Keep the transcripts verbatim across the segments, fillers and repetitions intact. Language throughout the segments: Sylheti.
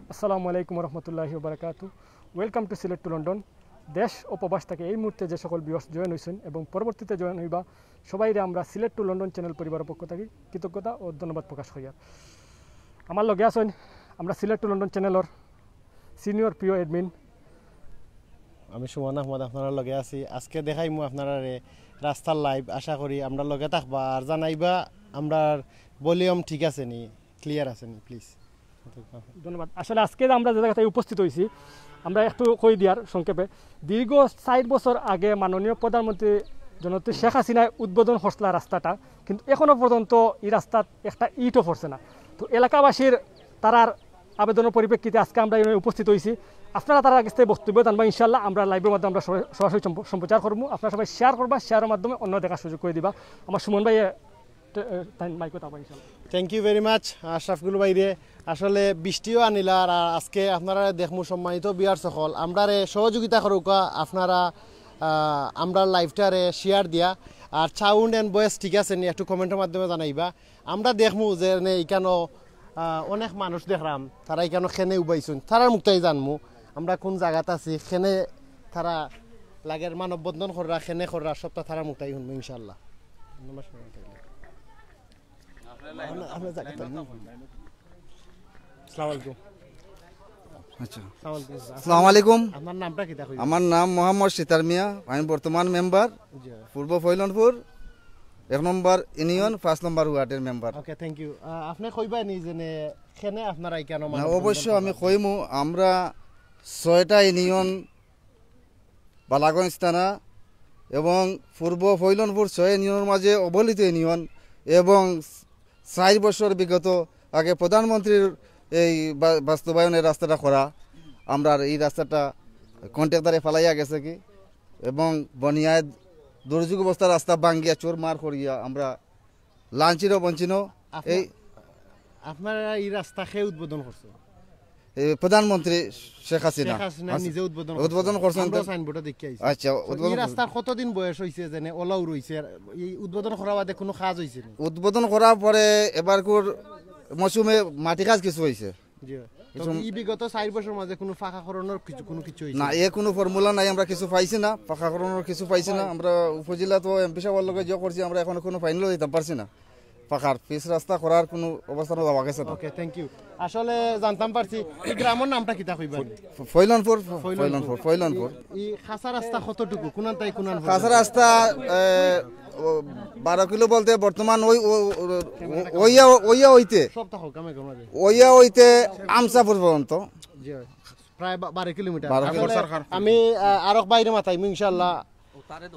আসসালামু আলাইকুম রহমতুল্লাহি ওবরাকাতু। Welcome to Sylhet to London. দেশ ও প্রবাস থেকে এই মুহূর্তে যে সকল ভিউয়ার্স জয়েন হয়েছেন এবং পরবর্তীতে জয়েন হইবা, সবাইরে আমরা সিলেট টু লন্ডন চ্যানেল পরিবারের পক্ষ থেকে কৃতজ্ঞতা ও ধন্যবাদ প্রকাশ করিয়ার। আমার লগে আছেন আমরা সিলেট টু লন্ডন চ্যানেলর সিনিয়র প্রিয় অ্যাডমিন। আমি সুমন আহমদ, আপনারার লগে আছি। আজকে দেখাইমু আপনারারে রাস্তার লাইভ। আশা করি আমরার লগে থাকবা আর জানাইবা আমরার ভলিউম ঠিক আছে নি, ক্লিয়ার আছে নি, প্লিজ। ধন্যবাদ। আসলে আজকে যে আমরা যে জায়গাতে উপস্থিত হয়েছি, আমরা একটু কই দিয়ার সংক্ষেপে, দীর্ঘ চার বছর আগে মাননীয় প্রধানমন্ত্রী জননেত্রী শেখ হাসিনায় উদ্বোধন করছিলা রাস্তাটা, কিন্তু এখনো পর্যন্ত এই রাস্তাত একটা ইটও পড়ছে না। তো এলাকাবাসীর তারার আবেদনের পরিপ্রেক্ষিতে আজকে আমরা এখানে উপস্থিত হয়েছি। আপনারা তারার কাছ থেকে বক্তব্য জানবা ইনশাল্লাহ। আমরা লাইভের মাধ্যমে আমরা সরাসরি- সরাসরি সম্প- সম্প্রচার করবো। আপনারা সবাই শেয়ার করবা, শেয়ারের মাধ্যমে অন্য দেখার সুযোগ করে দিবা। আমার সুমন ভাই, এ, তে- এ, তাই মাইকো তাবা ইনশাল্লাহ। Thank you very much Ashraful ভাইরে। আসলে বৃষ্টিও আনিলা, আর আজকে আপনারা দেখমু সম্মানিত ভিউয়ার্স সকল, আমরারে সহযোগিতা করুকা আপনারা, আহ, আমরার লাইভটারে শেয়ার দিয়া। আর সাউন্ড এন্ড ভয়েস ঠিক আছে নি, একটু কমেন্টের মাধ্যমে জানাইবা। আমরা দেখমু যে নে ইকানো, আহ, অনেক মানুষ দেখলাম, তারা ইকানো খেনে উবাইছুন, তারার মুখটাই জানমু আমরা কোন জায়গাত আছি, খেনে তারা লাগের মানববন্ধন কররা, খেনে কররা, সবটা তারার মুখটাই শুনবো ইনশাল্লাহ। নমস্কার। আমরা জায়গাত আছি। আসসালামু আলাইকুম। আচ্ছা, আসসালামু আলাইকুম। আসসালামু আলাইকুম। আপনার নামটা কিতা কইবা? আমার নাম মোহাম্মদ সিতার মিয়া, আমি বর্তমান মেম্বার জি। পূর্ব ফৈলনপুর এক নম্বর ইউনিয়ন, পাঁচ নম্বর ওয়ার্ডের মেম্বার। ওকে, থ্যাংক ইউ। আপনি কইবা নি যে নে, খেনে আপনারা ইকানো না, মানববন্ধন অবশ্য আমি কররা? কইমু, আমরা ছয়টা ইউনিয়ন, বালাগঞ্জ থানা এবং পূর্ব ফৈলনপুর ছয় ইউনিয়নের মাঝে অবহেলিত ইউনিয়ন, এবং চার বছর বিগত আগে প্রধানমন্ত্রীর এই বা- বাস্তবায়নের রাস্তাটা করা, আমরা এই রাস্তাটা কন্ট্রাক্টরে ফালাইয়া গেছে কি, এবং বনিয়ায় দুর্যোগ অবস্থা রাস্তা ভাঙ্গিয়া চুরমার করিয়া আমরা লাঞ্ছিত বঞ্চিত। আপনার- এই আপনারা এই রাস্তা কে উদ্বোধন করছে? এই প্রধানমন্ত্রী শেখ হাসিনা শেখ হাসিনা আচ্ছা। নিজে উদ্বোধন উদ্বোধন করছেন আমরা তো? সাইনবোর্ডে দেখি আইছি। আচ্ছা, তো উদ্বোধন এই করছেন। রাস্তার কতদিন বয়স হইছে যেনে ওলাও রইছে? আর এই উদ্বোধন করা বাদে কোনো কাজ হইছে নি? উদ্বোধন করার পরে এবারকুর মৌসুমে মাটি কাজ কিছু হয়েছে। জি। তো কিছু- এই বিগত চার বছর মাঝে কোনো ফাঁকাকরণের কিছু কোনো কিছু হইছে না, এ কোনো ফর্মুলা নাই, আমরা কিছু পাইছি না, ফাঁকাকরণের কিছু পাইছি না। আমরা উপজেলা তো এমপি সাহেবের লগে যোগ করছি, আমরা এখনো কোনো ফাইনাল দিতাম পারছি না, ফাঁকার পিচ রাস্তা করার কোনো অবস্থা দেওয়া গেছে না। ওকে, থ্যাংক ইউ। আসলে জানতাম পারছি এই গ্রামের নামটা কিতা কইবা? ফৈলনপুর, ফৈলনপুর, ফৈলনপুর। এই খাসা রাস্তা কতটুকু, কোনান তাই কোনান? খাসা রাস্তা এ, ও, বারো কিলো বলতে বর্তমান ওই ও- ও- ওইয়া ওইয়া হইতে সব থাকো কামে কামে। ওইয়া হইতে আমসাপুর পর্যন্ত। জি, প্রায় বা- বারো কিলোমিটার। বারো আসলে কিলোমিটার। আমি আহ, আরক বাইরে মাতাইমু ইনশাল্লাহ।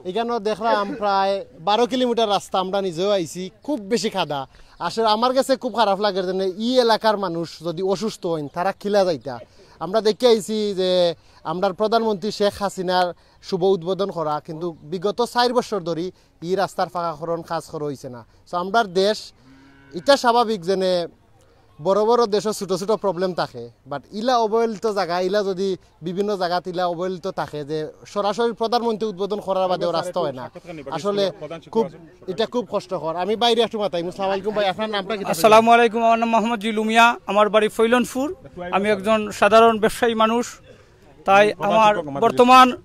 এখানে দেখলাম প্রায় বারো কিলোমিটার রাস্তা, আমরা নিজেও আইছি, খুব বেশি কাদা। আসলে আমার কাছে খুব খারাপ লাগে যে ই এলাকার মানুষ যদি অসুস্থ হইন, তারা কিলা যাইতা। আমরা দেখি আইছি যে আমরার প্রধানমন্ত্রী শেখ হাসিনার শুভ উদ্বোধন করা, কিন্তু বিগত চার বছর ধরি ই রাস্তার ফাঁকাকরণ কাজ করা হইছে না। তো আমরার দেশ, এটা স্বাভাবিক যেনে বড় বড় দেশও ছোট ছোট প্রবলেম থাকে, বাট ইলা অবহেলিত জায়গা, ইলা যদি বিভিন্ন জায়গাত ইলা অবহেলিত থাকে যে সরাসরি প্রধানমন্ত্রী উদ্বোধন করার বাদেও রাস্তা হয় না, আসলে খুব, এটা খুব কষ্টকর। আমি বাইরে একটু মাতাইমু। আসসালামু আলাইকুম ভাই, আপনার নামটা কি? আসসালামু আলাইকুম, আমার নাম মোহাম্মদ জিলু মিয়া, আমার বাড়ি ফৈলনপুর। আমি একজন সাধারণ ব্যবসায়ী মানুষ, তাই আমার বর্তমান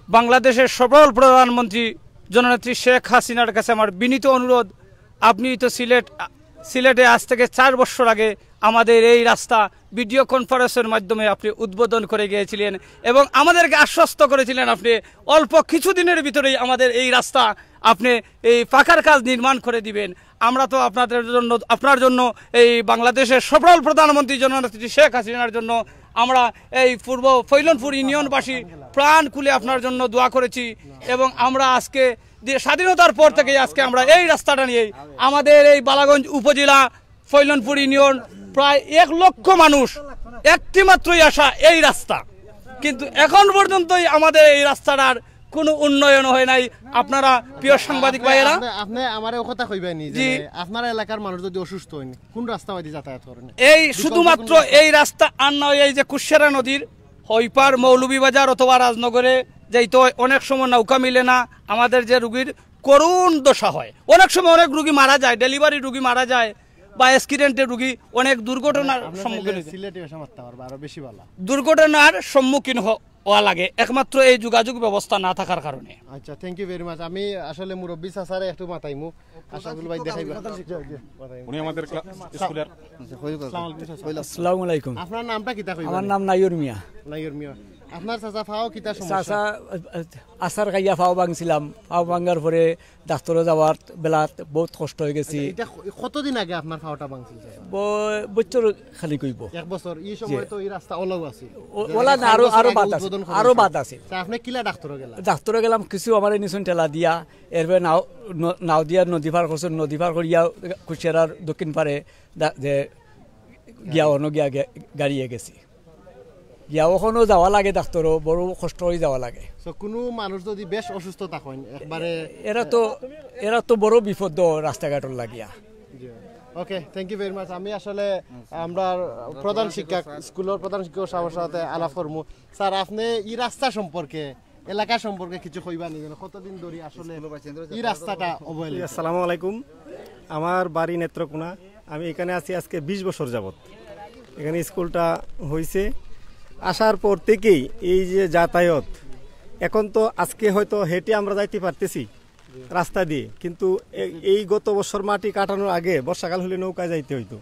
বাংলাদেশের সফল প্রধানমন্ত্রী জননেত্রী শেখ হাসিনার কাছে আমার বিনীত অনুরোধ, আপনি তো সিলেট, সিলেটে আজ থেকে চার বছর আগে আমাদের এই রাস্তা ভিডিও কনফারেন্সের মাধ্যমে আপনি উদ্বোধন করে গিয়েছিলেন এবং আমাদেরকে আশ্বস্ত করেছিলেন আপনি অল্প কিছুদিনের ভিতরেই আমাদের এই রাস্তা আপনি এই পাকার কাজ নির্মাণ করে দিবেন। আমরা তো আপনাদের জন্য, আপনার জন্য, এই বাংলাদেশের সফল প্রধানমন্ত্রী জননেত্রী শেখ হাসিনার জন্য আমরা এই পূর্ব ফৈলনপুর ইউনিয়নবাসী প্রাণ খুলে আপনার জন্য দোয়া করেছি এবং আমরা আজকে যে স্বাধীনতার পর থেকে আজকে আমরা এই রাস্তাটা নিয়েই আমাদের এই বালাগঞ্জ উপজেলা ফৈলনপুর ইউনিয়ন প্রায় এক লক্ষ মানুষ একটি মাত্রই আশা এই রাস্তা, কিন্তু এখন পর্যন্তই আমাদের এই রাস্তাটার কোনো উন্নয়ন হয় নাই। আপনারা প্রিয় সাংবাদিক ভাইয়েরা, আপনি, আপনি আমারে ও কথা কইবেন নি জি। যে আপনার এলাকার মানুষ যদি অসুস্থ হইন, কোন রাস্তা বাদি যাতায়াত করেন? এই শুধুমাত্র এই রাস্তা আর নয়, এই যে কুশিয়ারা নদীর ওইপার মৌলভীবাজার অথবা রাজনগরে যাইতে হয়, অনেক সময় নৌকা মিলে না, আমাদের যে রুগীর করুণ দশা হয়, অনেক সময় অনেক রুগী মারা যায়, ডেলিভারি রুগী মারা যায়, বা অ্যাক্সিডেন্টে রুগী অনেক দুর্ঘটনার সম্মুখীন হইতে। সিলেটি ভাষা মারতে পারবা, আরো বেশি ভালো। দুর্ঘটনার সম্মুখীন হ-, হওয়া লাগে একমাত্র এই যোগাযোগ ব্যবস্থা না থাকার কারণে। আচ্ছা, থ্যাংক ইউ ভেরি মাচ। আমি আসলে মুরব্বী চাচারে একটু মাতাইমু। আশরাফুল ভাই দেখাইবা। জি, জি, মাতাইমু। উনি আমাদের ক্লা-, স্কুলের আচ্ছা, হইল কথা। আসসালামু আলাইকুম, হইল। আসসালামু আলাইকুম। আপনার নামটা কিতা কইবা? আমার নাম নাইয়র মিয়া। নাইয়র মিয়া। আপনার চাচা ফাও কিতা সমস্যা? চাচা, আহ, আসার খাইয়া ফাও ভাঙছিলাম। ফাও ভাঙার পরে ডাক্তারও যাওয়ার বেলাত বহুত কষ্ট হয়ে গেছি। আচ্ছা, এটা ক-, কতদিন আগে আপনার ফাওটা ভাঙছিল, চাচা? ব-, বছর খানিক হইব। এক বছর। এই সময় জি। তো এই রাস্তা ওলাও আছিল। ও-, যে ওলা না, আরো, আরো বাদ আছে। আরো বাদ আছে। তা আপনি কিলা ডাক্তারও গেলা? ডাক্তারও গেলাম, কিছু আমার নিছন ঠেলা দিয়া, এরপরে নাও, ন-, নাও দিয়া নদী পার করছে, নদী পার করিয়া কুশিয়ারার দক্ষিণ পারে দা-, যে গিয়া অনো গিয়া গে-, গাড়িয়ে গেছি। গিয়া ওখানেও যাওয়া লাগে ডাক্তারও, বড় কষ্ট হয়ে যাওয়া লাগে। So, কোনো মানুষ যদি বেশ অসুস্থ থাকেন, একবারে এরা তো, এরা তো বড় বিপদ রাস্তাঘাটর লাগিয়া। জি। ওকে, থ্যাংক ইউ ভেরি মাচ। আমি আসলে আমরা প্রধান শিক্ষক, স্কুলের প্রধান শিক্ষক সাহেবের সাথে আলাপ করবো। স্যার, আপনি এই রাস্তা সম্পর্কে, এলাকা সম্পর্কে কিছু কইবা নি? যেন কতদিন ধরে আসলে এই রাস্তাটা অবহেলিত? আসসালামু আলাইকুম। আমার বাড়ি নেত্রকোনা। আমি এখানে আছি আজকে বিশ বছর যাবত। এখানে স্কুলটা হইছে, আসার পর থেকেই এই যে যাতায়াত, এখন তো আজকে হয়তো হেঁটে আমরা যাইতে পারতেছি রাস্তা দিয়ে, কিন্তু এ-, এই গত বছর মাটি কাটানোর আগে বর্ষাকাল হলে নৌকায় যাইতে হইতো।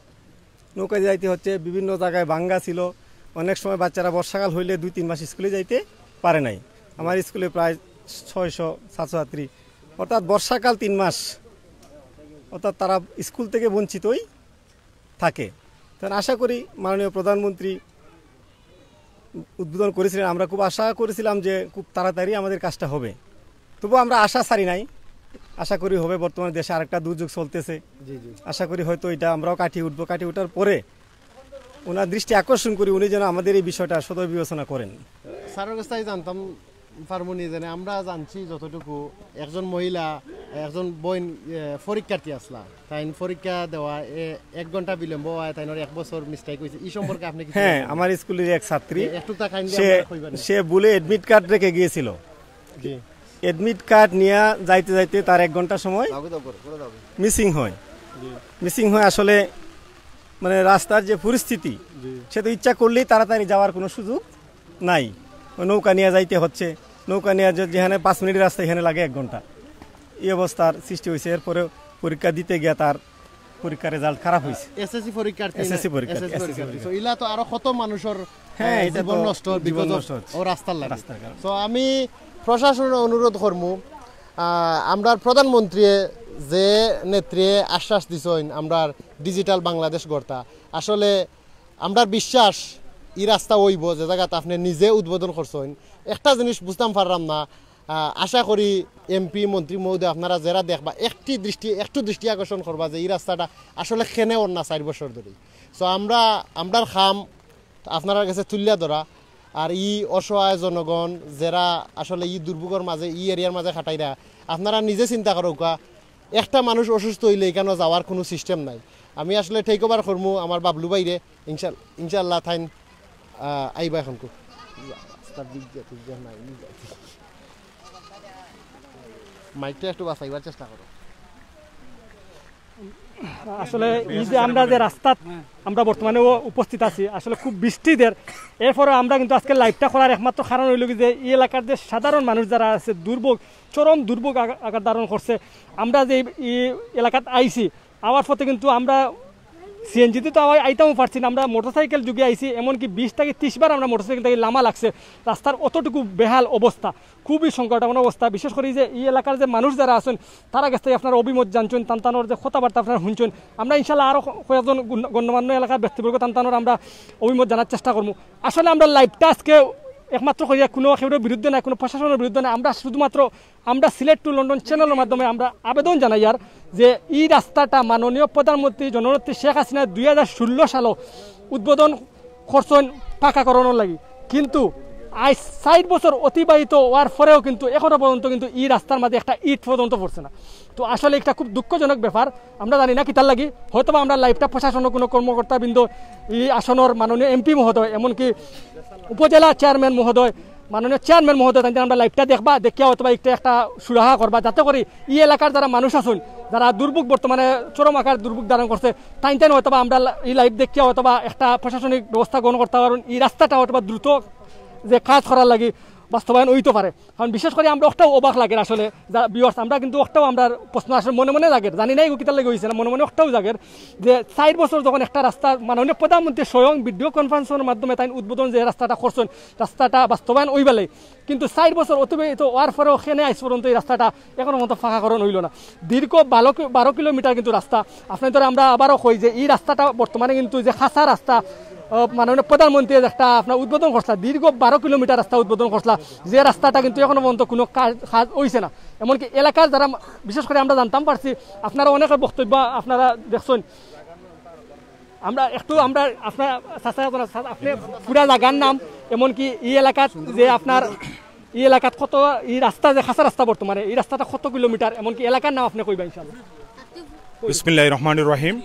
নৌকায় যাইতে হচ্ছে, বিভিন্ন জায়গায় ভাঙ্গা ছিল। অনেক সময় বাচ্চারা বর্ষাকাল হইলে দুই তিন মাস স্কুলে যাইতে পারে নাই। আমার স্কুলে প্রায় ছয়শো ছাত্রছাত্রী, অর্থাৎ বর্ষাকাল তিন মাস, অর্থাৎ তারা স্কুল থেকে বঞ্চিতই থাকে। তখন আশা করি মাননীয় প্রধানমন্ত্রী উদ্বোধন করেছিলেন, আমরা খুব আশা করেছিলাম যে খুব তাড়াতাড়ি আমাদের কাজটা হবে। তবু আমরা আশা ছাড়ি নাই, আশা করি হবে। বর্তমানে দেশে আরেকটা দুর্যোগ চলতেছে, জি, জি। আশা করি হয়তো এটা আমরাও কাটিয়ে উঠবো। কাটিয়ে ওঠার পরে ওনার দৃষ্টি আকর্ষণ করি, উনি যেন আমাদের এই বিষয়টা সদয় বিবেচনা করেন। স্যারের কাছ থেকে জানতাম পারমু নি, জানে আমরা জানছি যতটুকু, একজন মহিলা, একজন বোন, এ, পরীক্ষার্থী আসলা, তাইন পরীক্ষা দেওয়া এ, এক ঘন্টা বিলম্ব হয়, তাইনর এক বছর মিস্টেক হয়েছে, এই সম্পর্কে আপনি কিছু হ্যাঁ, জানেন? আমার স্কুলের এক ছাত্রী, এ, একটু তা কাইন্ডলি সে, আমরা কইবেন। সে ভুলে অ্যাডমিট কার্ড রেখে গিয়েছিল। জি। অ্যাডমিট কার্ড নিয়ে যাইতে যাইতে তার এক ঘন্টা সময় মিসিং হয়। জি। মিসিং হয় আসলে, মানে, রাস্তার যে পরিস্থিতি, জি। সে তো ইচ্ছা করলেই তাড়াতাড়ি যাওয়ার কোনো সুযোগ নাই। ওই নৌকা নিয়ে যাইতে হচ্ছে, নৌকা নিয়ে যে-, যেখানে পাঁচ মিনিট রাস্তা, এখানে লাগে এক ঘন্টা। এই অবস্থার সৃষ্টি হয়েছে। এরপরে পরীক্ষা দিতে গিয়া তার পরীক্ষার রেজাল্ট খারাপ হয়েছে। এসএসসি পরীক্ষার্থী না? এসএসসি পরীক্ষার্থী, এসএসসি এসএসসি পরীক্ষার্থী। পরীক্ষার্থী। So, ইলা তো আরো কত মানুষের, হ্যাঁ, আহ, এটা তো জীবন নষ্ট জীবন because of নষ্ট হচ্ছে। ও রাস্তার লাগে। রাস্তার কারণে। So, আমি প্রশাসনের অনুরোধ করমু, আহ, আমরার প্রধানমন্ত্রী যে নেত্রী আশ্বাস দিছইন আমরার ডিজিটাল বাংলাদেশ গড়তা, আসলে আমরার বিশ্বাস ই রাস্তা অইবো, যে জাগাত আপনি নিজে উদ্বোধন করছইন। একটা জিনিস বুঝতাম পারলাম না, আহ, আশা করি এমপি, মন্ত্রী মহোদয় আপনারা যেরা দেখবা, একটি দৃষ্টি, একটু দৃষ্টি আকর্ষণ করবা যে ই রাস্তাটা আসলে কেনে অর না চাইর বছর ধরি। So আমরা, আমরার কাম আপনারার গেছে তুলিয়া ধরা, আর ই অসহায় জনগণ যেরা আসলে ই দুর্ভোগর মাঝে, ই এরিয়ার মাঝে কাটাইরা, আপনারা নিজে চিন্তা করউক্কা, একটা মানুষ অসুস্থ হইলে এখানো যাওয়ার কোনো সিস্টেম নাই। আমি আসলে টেক ওভার করমু আমার বাবলু ভাইরে, ইনশাল-, ইনশাল্লাহ তাইন, আহ, আইবা এখনকু। রাস্তা বিজ্ঞা টিজ্ঞা নাই, নি যাইতে। মাইকটা একটু বাঁচাইবার চেষ্টা করো। আসলে এই যে আমরা যে রাস্তাত আমরা বর্তমানে ও উপস্থিত আছি, আসলে খুব বৃষ্টি দের, এরপরে আমরা কিন্তু আজকে লাইভটা করার একমাত্র কারণ হইল কি যে এই এলাকার যে সাধারণ মানুষ যারা আছে, দুর্ভোগ, চরম দুর্ভোগ আগা-, আকার ধারণ করছে। আমরা যে এই, এই এলাকাত আইছি, আওয়ার পথে কিন্তু আমরা সিএনজিতে তো আওয়া-, আইতামও পারছি না, আমরা মোটরসাইকেল যোগে আইছি, এমনকি বিশ থেকে ত্রিশ বার আমরা মোটরসাইকেল থেকে লামা লাগছে। রাস্তার অতটুকু বেহাল অবস্থা, খুবই সংকটাপন্ন অবস্থা। বিশেষ করি যে এই এলাকার যে মানুষ যারা আছেন, তারা গেছ থেকে আপনারা অভিমত জানছেন, তান তানোর যে কথাবার্তা আপনারা শুনছেন। আমরা ইনশাল্লাহ আরও ক-, কয়েকজন গুণ-, গণ্যমান্য এলাকার ব্যক্তিবর্গ তান তানোর আমরা অভিমত জানার চেষ্টা করবো। আসলে আমরা লাইভটা আজকে একমাত্র করিয়া কোনো কেউর বিরুদ্ধে নাই, কোনো প্রশাসনের বিরুদ্ধে নাই, আমরা শুধুমাত্র আমরা সিলেট টু লন্ডন চ্যানেলের মাধ্যমে আমরা আবেদন জানাইয়ার যে এই রাস্তাটা মাননীয় প্রধানমন্ত্রী জননেত্রী শেখ হাসিনা দুই হাজার ষোলো সালো উদ্বোধন করছইন পাকাকরণর লাগি, কিন্তু আজ ষাট বছর অতিবাহিত হওয়ার পরেও কিন্তু এখনো পর্যন্ত কিন্তু এই রাস্তার মাঝে একটা ইট পর্যন্ত পড়ছে না। তো আসলে একটা খুব দুঃখজনক ব্যাপার। আমরা জানি না কিতার লাগি, হয়তোবা আমরা লাইভটা প্রশাসনের কোনো কর্মকর্তাবৃন্দ, এই আসনর মাননীয় এমপি মহোদয়, এমনকি উপজেলা চেয়ারম্যান মহোদয়, মাননীয় চেয়ারম্যান মহোদয়, তাইন তাইন আমরা লাইভটা দেখবা, দেখিয়া হয়তো বা একটা, একটা সুরাহা করবা, যাতে করি এই এলাকার যারা মানুষ আছইন, যারা দুর্ভোগ বর্তমানে চরম আকার দুর্ভোগ ধারণ করছে, তাইন তাইন হয়তো বা আমরা লা-, এই লাইভ দেখিয়া হয়তো বা একটা প্রশাসনিক ব্যবস্থা গ্রহণ করতা পারইন, এই রাস্তাটা হয়তো বা দ্রুত যে কাজ করার লাগি বাস্তবায়ন হইতো পারে। কারণ বিশেষ করি আমরা অকটাউ অবাক লাগের আসলে, যা ভিউয়ার্স, আমরা কিন্তু অকটাউ আমরার প্রশ্ন আসলে মনে মনে জাগের, জানি না এগু কিতার লাগি হইছে না, মনে মনে অকটাউ জাগের যে চাইর বছর যখন একটা রাস্তা মাননীয় প্রধানমন্ত্রী স্বয়ং ভিডিও কনফারেন্সর মাধ্যমে তাইন উদ্বোধন যে রাস্তাটা করছইন, রাস্তাটা বাস্তবায়ন অইবার লাগি, কিন্তু চাইর বছর অতিবাহিত হওয়ার পরেও কেনে আইজ পর্যন্ত এই রাস্তাটা এখনো মতো পাকাকরণ হইল না। দীর্ঘ বারো কি-, বারো কিলোমিটার কিন্তু রাস্তা। আপনাইন্তরে আমরা আবারও কই যে এই রাস্তাটা বর্তমানে কিন্তু যে খাসা রাস্তা, আহ, মাননীয় প্রধানমন্ত্রী একটা আপনার উদ্বোধন করছিলা, দীর্ঘ বারো কিলোমিটার রাস্তা উদ্বোধন করছিলা, যে রাস্তাটা কিন্তু এখনো পর্যন্ত কোনো কাজ, কাজ হইছে না। এমনকি এলাকার যারা, বিশেষ করে আমরা জানতাম পারছি, আপনারা অনেকের বক্তব্য আপনারা দেখছইন, আমরা একটু, আমরা আপনার চাচা, আপনার চাচা, আপনি পুরা জাগার নাম, এমনকি এই এলাকাত যে আপনার এই এলাকাত কত, এই রাস্তা যে খাসা রাস্তা বর্তমানে, এই রাস্তাটা কত কিলোমিটার, এমনকি এলাকার নাম আপনি কইবা ইনশাআল্লাহ। বিসমিল্লাহির রহমানির রহিম।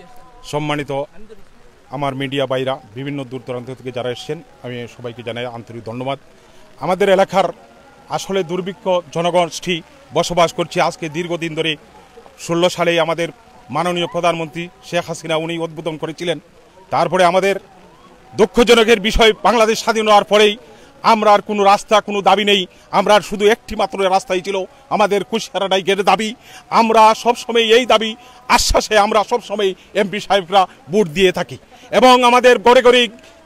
সম্মানিত আমার মিডিয়া ভাইরা, বিভিন্ন দূর দূরান্ত থেকে যারা এসেছেন, আমি সবাইকে জানাই আন্তরিক ধন্যবাদ। আমাদের এলাকার আসলে দুর্ভিক্ষ জনগোষ্ঠী বসবাস করছে আজকে দীর্ঘদিন ধরে। ষোলো সালেই আমাদের মাননীয় প্রধানমন্ত্রী শেখ হাসিনা উনি উদ্বোধন করেছিলেন। তারপরে আমাদের দুঃখজনকের বিষয়, বাংলাদেশ স্বাধীন হওয়ার পরেই আমরা আর কোনো রাস্তা, কোনো দাবি নেই। আমরা আর শুধু একটি মাত্র রাস্তাই ছিল আমাদের কুশিয়ারা ডাইকের দাবি। আমরা সবসময় এই দাবি আশ্বাসে আমরা সবসময় এমপি সাহেবরা ভোট দিয়ে থাকি এবং আমাদের ঘরে ঘরে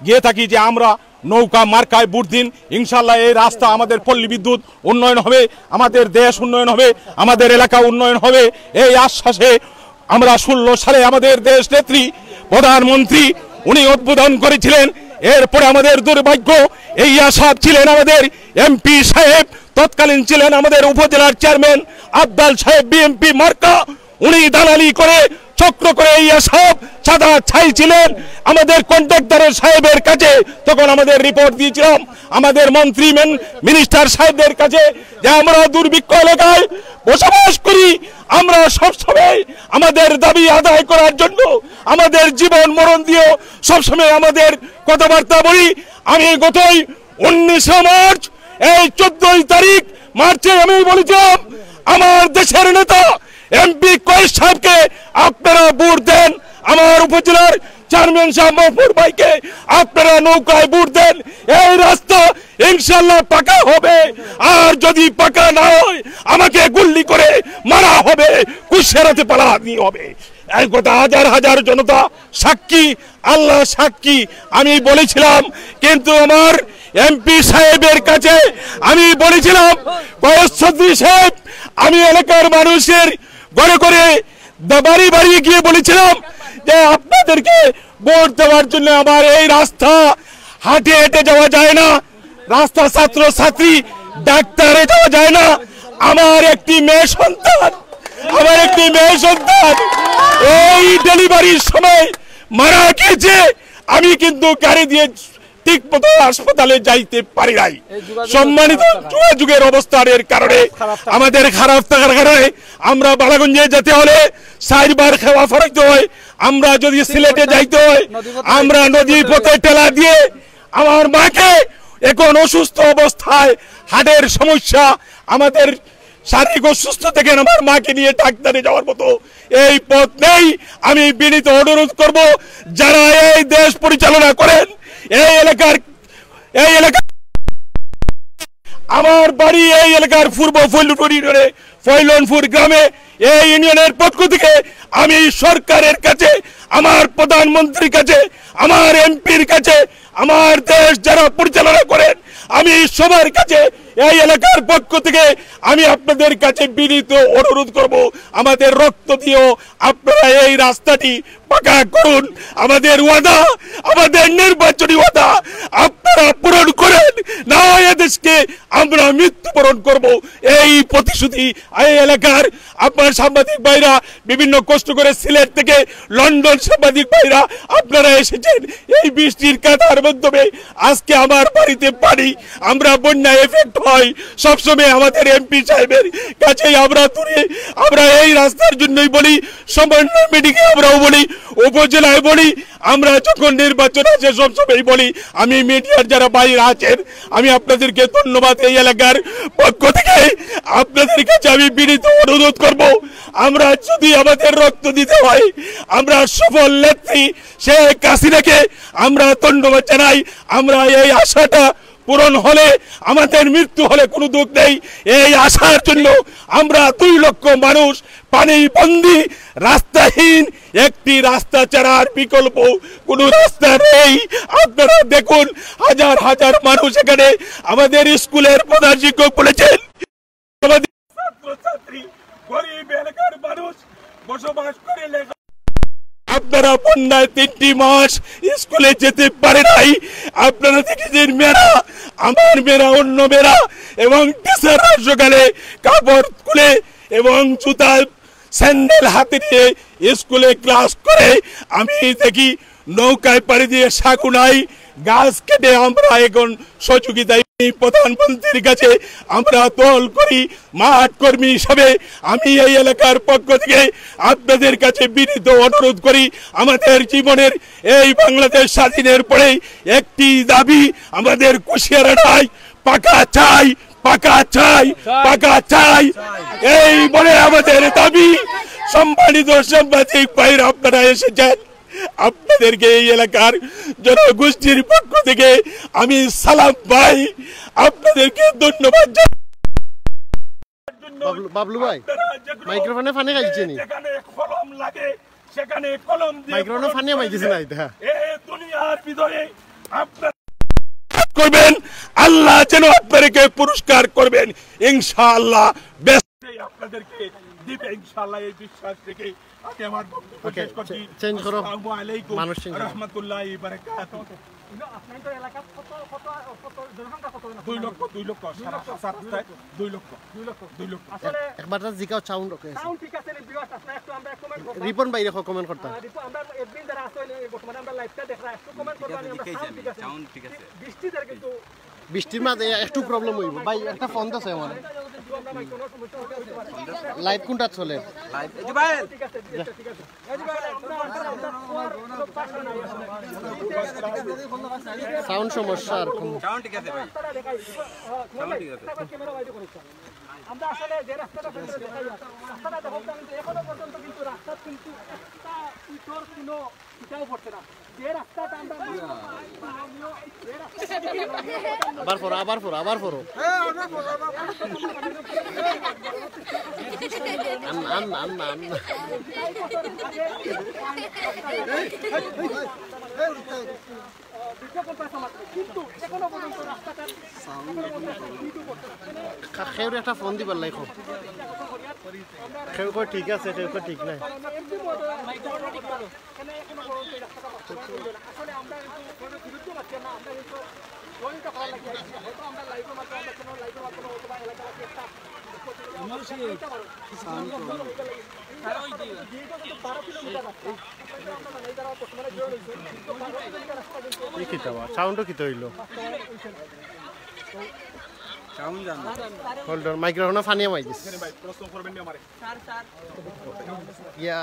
গিয়ে থাকি যে আমরা নৌকা মার্কায় ভোট দিন, ইনশাল্লাহ এই রাস্তা, আমাদের পল্লী বিদ্যুৎ উন্নয়ন হবে, আমাদের দেশ উন্নয়ন হবে, আমাদের এলাকা উন্নয়ন হবে। এই আশ্বাসে আমরা ষোলো সালে আমাদের দেশ নেত্রী প্রধানমন্ত্রী উনি উদ্বোধন করেছিলেন। এরপরে আমাদের দুর্ভাগ্য, এই আশা ছিলেন আমাদের এমপি সাহেব, তৎকালীন ছিলেন আমাদের উপজেলার চেয়ারম্যান আবদাল সাহেব বিএনপি মার্কা, উনি দালালি করে চক্র করে এই সব সাদা ছাই ছিলেন আমাদের কন্ট্রাক্টরের সাহেবের কাছে। তখন আমাদের রিপোর্ট দিয়েছিলাম আমাদের মন্ত্রী মেন-, মিনিস্টার সাহেবদের কাছে যে আমরা দুর্ভিক্ষ এলাকায় বসবাস করি, আমরা সবসময় আমাদের দাবি আদায় করার জন্য আমাদের জীবন মরণ দিয়েও সবসময় আমাদের কথাবার্তা বলি। আমি গতই উনিশে মার্চ, এই চোদ্দই তারিখ মার্চে আমি বলেছিলাম, আমার দেশের নেতা এমপি কয়েস সাহেবকে আপনারা ভোট দেন, আমার উপজেলার চেয়ারম্যান সাহেব মহমুদ ভাইকে আপনারা নৌকায় ভোট দেন, এই রাস্তা ইনশাল্লাহ পাকা হবে। আর যদি পাকা না হয়, আমাকে গুল্লি করে মারা হবে, কুশিয়ারাতে পালানি হবে। এই কথা হাজার হাজার জনতা সাক্ষী, আল্লাহ সাক্ষী। আমি বলেছিলাম, কিন্তু আমার এমপি সাহেবের কাছে আমি বলেছিলাম, কয়েস চৌধুরী সাহেব, আমি এলাকার মানুষের ঘরে ঘরে দা-, বাড়ি বাড়ি গিয়ে বলেছিলাম যে আপনাদেরকে ভোট দেওয়ার জন্য আমার এই রাস্তা হাঁটে হেঁটে যাওয়া যায় না, রাস্তা ছাত্র ছাত্রী ডাক্তারে যাওয়া যায় না। আমার একটি মেয়ে সন্তান, আমার একটি মেয়ে সন্তান এই ডেলিভারির সময় মারা গেছে। আমি কিন্তু গাড়ি দিয়ে ঠিক মতো হাসপাতালে যাইতে পারি নাই। সম্মানিত, যোগাযোগের অবস্থার কারণে, আমাদের খারাপ থাকার কারণে আমরা বালাগঞ্জে যেতে হলে চারবার খেওয়া ফরাইতে হয়। আমরা যদি সিলেটে যাইতে হয়, আমরা নদী পথে ঠেলা দিয়ে আমার মাকে, এখন অসুস্থ অবস্থায়, হার্টের সমস্যা, আমাদের শারীরিক অসুস্থ থেকে আমার মাকে নিয়ে ডাক্তারে যাওয়ার মতো এই পথ নেই। আমি বিনীত অনুরোধ করব, যারা এই দেশ পরিচালনা করেন, এই এলাকার, এই এলাকা, আমার বাড়ি এই এলাকার পূর্ব ফৈলনপুর ইউনিয়নে ফৈলনপুর গ্রামে, এই ইউনিয়নের পক্ষ থেকে আমি সরকারের কাছে, আমার প্রধানমন্ত্রীর কাছে, আমার এমপির কাছে, আমার দেশ যারা পরিচালনা করেন, আমি সবার কাছে এই এলাকার পক্ষ থেকে আমি আপনাদের কাছে বিনীত অনুরোধ করব, আমাদের রক্ত দিয়েও আপনারা এই রাস্তাটি পাকা করুন। আমাদের ওয়াদা, আমাদের নির্বাচনী ওয়াদা আপনারা পূরণ করেন, না এদেশকে আমরা মৃত্যুবরণ করব, এই প্রতিশ্রুতি। এই এলাকার আপনার সাংবাদিক ভাইরা বিভিন্ন কষ্ট করে সিলেট থেকে, লন্ডন সাংবাদিক ভাইরা আপনারা এসেছেন এই বৃষ্টির কাদার মাধ্যমে। আজকে আমার বাড়িতে পানি, আমরা বন্যা এফেক্ট হয় সবসময় আমাদের এমপি সাহেবের কাছেই। আমরা দূরে, আমরা এই রাস্তার জন্যই বলি, সমন্বয় মিটিংয়ে আমরাও বলি, উপজেলায় বলি, আমরা যখন নির্বাচন আসে সবসময় বলি। আমি মিডিয়ার যারা বাইরে আছেন, আমি আপনাদেরকে ধন্যবাদ, এই এলাকার পক্ষ থেকে আপনাদের কাছে আমি বিনীত অনুরোধ করব, আমরা যদি আমাদের রক্ত দিতে হয়, আমরা সফল নেত্রী শেখ হাসিনাকে আমরা ধন্যবাদ জানাই। আমরা এই আশাটা পূরণ হলে, আমাদের মৃত্যু হলে কোনো দুঃখ নেই। এই আশার জন্য আমরা দুই লক্ষ মানুষ পানি বন্দি, রাস্তাহীন, একটি রাস্তা ছাড়া আর বিকল্প কোনো রাস্তা নেই। আপনারা দেখুন, হাজার হাজার মানুষ এখানে আমাদের স্কুলের প্রধান শিক্ষক বলেছেন, আমাদের ছাত্রছাত্রী, গরিব এলাকার মানুষ বসবাস করে লেখা। আপনারা বন্যায় তিনটি মাস স্কুলে যেতে পারে নাই। আপনারা দেখেছেন মেয়েরা, আমার মেয়েরা, অন্য মেয়েরা এবং টিচাররা সকালে কাপড় খুলে এবং জুতা স্যান্ডেল হাতে নিয়ে স্কুলে ক্লাস করে। আমি দেখি নৌকায় পাড়ি দিয়ে সাগুনায় গাছ কেটে আমরা এখন সহযোগিতায় প্রধানমন্ত্রীর কাছে আমরা দল করি, মাঠ কর্মী হিসাবে আমি এই এলাকার পক্ষ থেকে আপনাদের কাছে বিনীত অনুরোধ করি, আমাদের জীবনের এই বাংলাদেশ স্বাধীনের পরেই একটি দাবি আমাদের কুশিয়ারা নাই, পাকা চাই, পাকা চাই, পাকা চাই। এই বলে আমাদের দাবি। সম্মানিত সাংবাদিক ভাইরা, আপনারা এসেছেন, আপনাদেরকে এই এলাকার জনগোষ্ঠীর পক্ষ থেকে আমি সালাম ভাই, আপনাদেরকে ধন্যবাদ জানাই। বাবলু, বাবলু ভাই, আপনারা যে কোনো মাইক্রোফোনে পানি খাইছে নি? যেখানে কলম লাগে, সেখানে কলম দিয়ে মাইক্রোফোনে পানি খাইছে না এটা? এ দুনিয়ার ভিতরে আপনারা করবেন, আল্লাহ যেন আপনাদেরকে পুরস্কার করবেন ইনশাআল্লাহ। বেশ, আপনাদেরকে দিবে ইনশাআল্লাহ, এই বিশ্বাস থেকে আমি আমার বক্তব্য ওকে, শেষ করছি। চে-, চেঞ্জ করো। আসসালামু আলাইকুম মানুষ চেঞ্জ করো। রহমতুল্লাহি বারাকাতুহু। আপনার তো এলাকা কত, কত, কত জনসংখ্যা কত? দুই লক্ষ, দুই লক্ষ, সারা, সারা রাস্তায় দুই লক্ষ। দুই লক্ষ। দুই লক্ষ। আসলে এক-, একবার just জিকাও সাউন্ড ওকে আছে। সাউন্ড ঠিক আছে নি, ভিউয়ার্স, আপনারা একটু আমরা কমেন্ট করতাম। রিপন ভাই রেখো কমেন্ট করতাম। আহ, রিপন, আমরা অ্যাডমিন যারা আছে, ওই বর্তমানে আমরা লাইভটা দেখরা, একটু কমেন্ট করবা, আমরা সাউন্ড ঠিক আছে নি? সাউন্ড ঠিক আছে। বৃষ্টিদের কিন্তু বৃষ্টির মাঝে একটু প্রবলেম হইব। ভাই, একটা ফোন আছে আমার। লাইভ কোনটা চলে? লাইভ, এই যে ভাই। সাউন্ড সমস্যা আর কোন। সাউন্ড ঠিক আছে ভাই। সাউন্ড ঠিক আছে। আমরা আসলে যে রাস্তাটা আপনাদের দেখাই, রাস্তাটা দেখো, কিন্তু এখনো পর্যন্ত কিন্তু রাস্তা কিন্তু একটা ইটর কোনো ইটাও পড়ছে না। যে রাস্তাটা আমরা আবার পড়ো, আবার পড়ো, আবার পড়ো। আন, আন, আন, আন। খা-, খেউরে একটা ফোন দিবার লাগি। খেউ কয় ঠিক আছে, খেউ কয় ঠিক নাই। এই কিতা বা? সাউন্ডও কিতা হইল? সাউন্ড জানো? হোল্ড অন, মাইক্রোফোনে পানি হামাই দিস। ইয়া,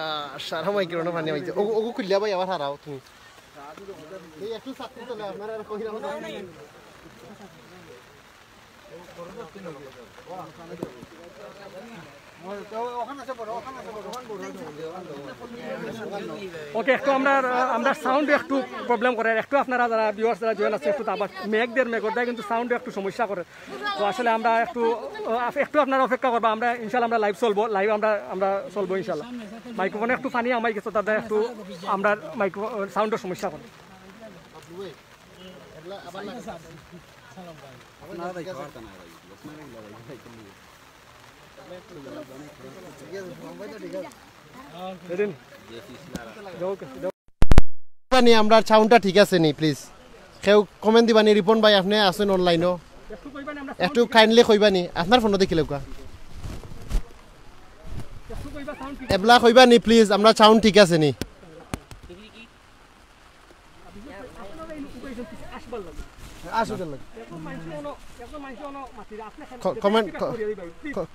সারা মাইক্রোফোনে পানি হামাই দিস। ওগু, ওগু খুললিয়া ভাই, আবার হারাও তুমি। এই একটু সাথে চলে, আপনারা আর কইরা ওকে, একটু আমরা, আমরা সাউন্ড একটু প্রবলেম করে, একটু আপনারা যারা ভিউয়ার্স যারা জয়েন আছে, একটু তো আবার মেঘ দের মেঘ দেয়, কিন্তু সাউন্ড একটু সমস্যা করে। তো আসলে আমরা একটু, আহ, একটু আপনারা অপেক্ষা করবা, আমরা ইনশাল্লাহ আমরা লাইভ চলবো, লাইভ আমরা, আমরা চলবো ইনশাল্লাহ। মাইক্রোফোনে একটু পানি হামাই গেছে, তাতে একটু আমরা মাইক্রো সাউন্ডের সমস্যা করে। পানি, আমরার সাউন্ডটা ঠিক আছে নি? প্লিজ কেউ কমেন্ট দিবা নি। রিপন ভাই, আপনি আছেন অনলাইনও? একটু কাইন্ডলি কইবা নি, আপনার ফোন দেখিলেউক্কা। এবলা কইবা নি প্লিজ, আমরার সাউন্ড ঠিক আছে নি? কমেন্ট,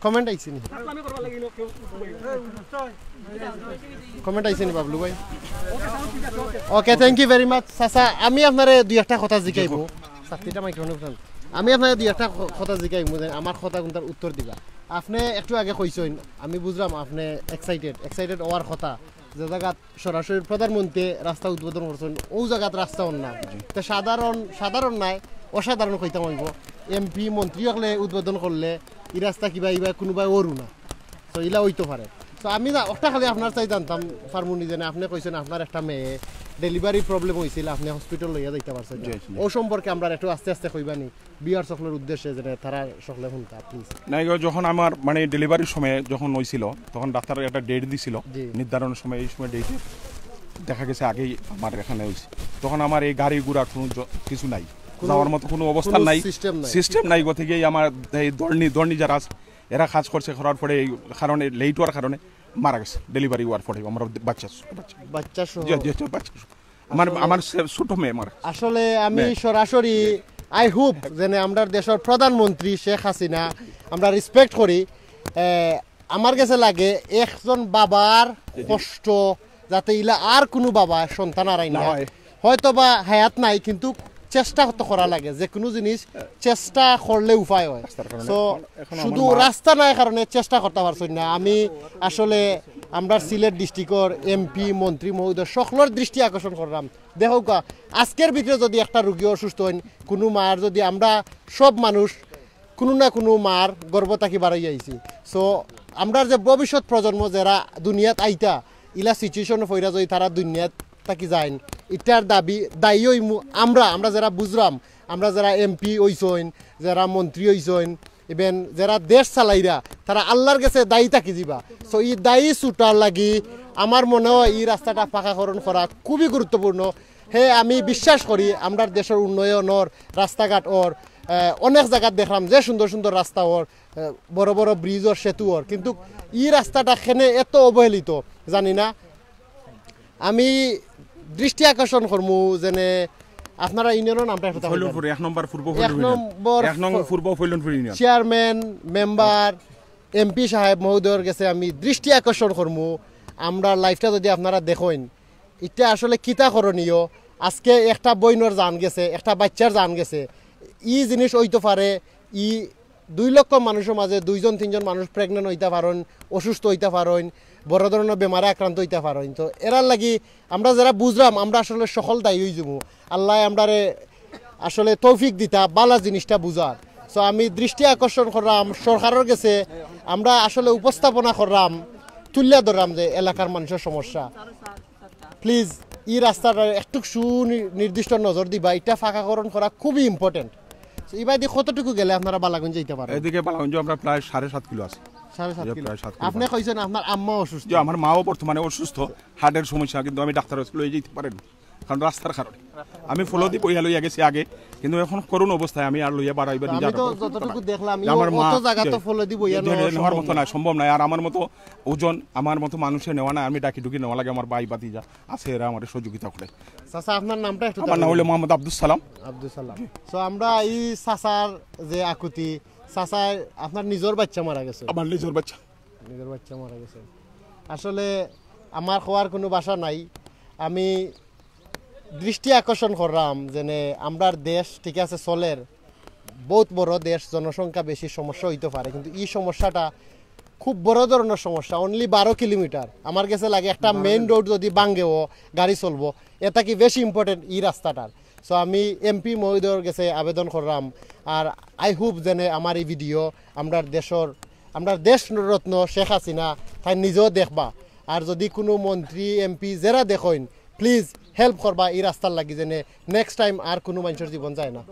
কমেন্ট আইছে নি? কমেন্ট আইছে নি বাবলু ভাই? ওকে, thank you very much। চাচা, আমি আপনারে দুই একটা কথা জিকাইমু। ছাত্রীটা মাইক্রোফোন। আমি আপনারে দুই একটা ক-, কথা জিকাইমু, যে আমার কথা কুনটার উত্তর দিবা। আপনে একটু আগে কইছইন, আমি বুঝলাম আপনে এক্সাইটেড, এক্সাইটেড অওয়ার কথা, যে জাগাত সরাসরি প্রধানমন্ত্রী রাস্তা উদ্বোধন করছইন, অউ জাগাত রাস্তা অর না। তে সাধারণ, সাধারণ নায়, অসাধারণ কইতাম অইবো। এমপি, মন্ত্রী অকলে উদ্বোধন করলে ই রাস্তা কিবা ইবা কুনুবায় অরও না। তো ইলা অইতো পারে। তো আমি না, একটা খালি আপনার চাই জানতাম পারমু নি, যেনে আপনে কইছইন আপনার একটা মেয়ে ডেলিভারি প্রবলেম অইছিল, আপনে হসপিটাল লইয়া যাইতা পারছইন না। জি, জি। অউ সম্পর্কে আমরারে একটু আস্তে আস্তে কইবা নি, ভিউয়ার্স অকলর উদ্দেশ্যে, যেনে তারা সকলে হুনতা, প্লিজ। না, ইগু যখন আমার মানে ডেলিভারির সময় যখন অইছিল, তখন ডাক্তার একটা ডেট দিছিল, জি। নির্ধারণের সময়, এই সময় ডেটে দেখা গেছে আগেই আমার এখানে অইছে। তখন আমার এই গাড়ি ঘোড়া কুনু জ-, কিছু নাই, কুনু, যাওয়ার মতো কুনু অবস্থা কুনু নাই, সিস্টেম নাই। সিস্টেম নাই। গতিকে এই আমার এই ধর্ণী, ধর্ণী যারা আছে, এরা কাজ করছে, করার পরে এই কারণে, লেট অওয়ার কারণে মারা গেছে। ডেলিভারি অওয়ার পরে আমার বাচ্চা, বাচ্চা। বাচ্চা সহ? জি, জি, জি, বাচ্চা সহ। আমার, আসলে আমার সে-, ছোট মেয়ে মারা গেছে। আসলে আমি মেয়ে। সরাসরি, জি। I hope যেনে আমরার দেশর প্রধানমন্ত্রী শেখ হাসিনা আমরা রেসপেক্ট করি। এ, আমার গেছে লাগে একজন বাবার জি, জি। কষ্ট যাতে ইলা আর কুনু বাবা সন্তান হারাইন না না। হয়। হয়তো বা হায়াত নাই, কিন্তু চেষ্টা তো করা লাগে। যে কুনু জিনিস চেষ্টা করলে উপায় অয়। রাস্তার কারণে তো এখন, এখন আমার শুধু মা রাস্তা নাই কারণে চেষ্টা করতা পারছইন না। আমি আসলে আমরার সিলেট ডিস্ট্রিক্টর এমপি, মন্ত্রী মহোদয় সকলর দৃষ্টি আকর্ষণ কররাম। দেখউক্কা, আজকের ভিতরে যুদি একটা রুগী অসুস্থ অইন, কুনু মার যুদি, আমরা সব মানুষ কুনু না কুনু মার গর্ভ থাকি বারইয়া আইছি। So, আমরার যে ভবিষ্যৎ প্রজন্ম যেরা দুনিয়াত আইতা, ইলা সিচুয়েশনো পইরা যুদি তারা দুনিয়াত থাকি যাইন, ইটার দাবি, দায়ী অইমু আমরা, আমরা যেরা বুঝরাম, আমরা যেরা এমপি অইছইন, যেরা মন্ত্রী অইছইন, even যেরা দেশ চালাইরা, তারা আল্লার গেছে দায়ী থাকি যিবা। So, ই দায়ী ছুটার লাগি আমার মনে অয় ই রাস্তাটা পাকাকরণ করা খুবই গুরুত্বপূর্ণ। হে, আমি বিশ্বাস করি আমরার দেশর উন্নয়ন অর, রাস্তাঘাট অর, আহ, অনেক জাগাত দেখরাম যে সুন্দর সুন্দর রাস্তা অর, আহ, বড় বড় ব্রিজ অর, সেতু অর, কিন্তু ই রাস্তাটা কেনে এত অবহেলিত জানি না। আমি দৃষ্টি আকর্ষণ করমু যেনে আপনারা ইউনিয়নর নামটা একটু তাহলে ফৈলনপুর, বলেন। এক নম্বর পূর্ব এক ফৈলন ইউনিয়ন। নম্বর এক নং ফ-, পূর্ব ফৈলনপুর ইউনিয়ন। চেয়ারম্যান, মেম্বার, এমপি সাহেব মহোদয়র গেছে আমি দৃষ্টি আকর্ষণ করমু, আমরার লাইভটা যুদি আপনারা দেখইন, ইটা আসলে কিতা করণীয়? আজকে একটা বইনর জান গেছে, একটা বাচ্চার জান গেছে। ই জিনিস অইতো পারে, ই দুই লক্ষ মানুষর মাঝে দুইজন তিনজন মানুষ প্রেগনেন্ট অইতা পারইন, অসুস্থ অইতা পারইন, বড় ধরনর বেমারে আক্রান্ত অইতা পারইন। তো এরার লাগি আমরা যেরা বুঝরাম, আমরা আসলে সকল দায়ী অইযিমু। আল্লায় আমরারে আসলে তৌফিক দিতা বালা জিনিসটা বুঝার। So আমি দৃষ্টি আকর্ষণ কররাম সরকারর গেছে, আমরা আসলে উপস্থাপনা কররাম, তুলিয়া ধররাম যে এলাকার মানুষর সমস্যা। প্লিজ, ই রাস্তাটা একটু সুনির্দিষ্ট নজর দিবা, ইটা পাকাকরণ করা খুবই ইম্পর্টেন্ট। So, ইবাদি কতটুকু গেলে আপনারা বালাগঞ্জ যাইতা পারইন? এদিকে বালাগঞ্জ আমরা প্রায় সাড়ে সাত কিলো আছে। সাড়ে সাত কিলো। প্রায় সাত কিলো। আপনে কইছইন আপনার আম্মা অসুস্থ। জি, আমার মাও বর্তমানে অসুস্থ, হার্টের সমস্যা, কিন্তু আমি ডাক্তার কাছে লইয়া যাইতে পারি না, কারণ রাস্তার কারণে। আমি ফলদি বইয়া লইয়া গেছি আগে, কিন্তু এখন করুণ অবস্থায় আমি আর লইয়া বাড়াইবার আমি তো যতটুকু দেখলাম, আমার মা অত জাগা তো ফলদি বইয়া নেওয়ার মতো না, সম্ভব নয়। আর আমার মতো ওজন, আমার মতো মানুষে নেওয়া না, আমি ডাকি ডুকি নেওয়া লাগে, আমার ভাই ভাতিজা আছে, এরা আমার সহযোগিতা করে। চাচা, আপনার নামটা একটু আমার নাম হলো মোহাম্মদ আব্দুস সালাম। আব্দুস সালাম। So, আমরা এই চাচার যে আকুতি, চাচা, আপনার নিজর বাচ্চা মারা গেছে। আমার নিজর বাচ্চা। নিজর বাচ্চা মারা গেছে। আসলে আমার কওয়ার কুনু ভাষা নাই। আমি দৃষ্টি আকর্ষণ কররাম যেনে আমরার দেশ ঠিক আছে চলের, বউত বড় দেশ, জনসংখ্যা বেশি, সমস্যা অইতো পারে, কিন্তু ই সমস্যাটা খুব বড় ধরনর সমস্যা। Only বারো কিলোমিটার। আমার গেছে লাগে একটা মেইন রোড যুদি ভাঙ্গেও গাড়ি চলবো, এটা কি বেশি ইম্পর্টেন্ট ই রাস্তাটার। So আমি এমপি মহোদয়র গেছে আবেদন কররাম, আর I hope যেনে আমার ই ভিডিও আমরার দেশর, আমরার দেশ রত্ন শেখ হাসিনা তাইন নিজেও দেখবা। আর যুদি কুনু মন্ত্রী, এমপি যেরা দেখইন, প্লিজ হেল্প করবা ই রাস্তার লাগি, যেনে নেক্সট টাইম আর কুনু মানষর জীবন যায় না।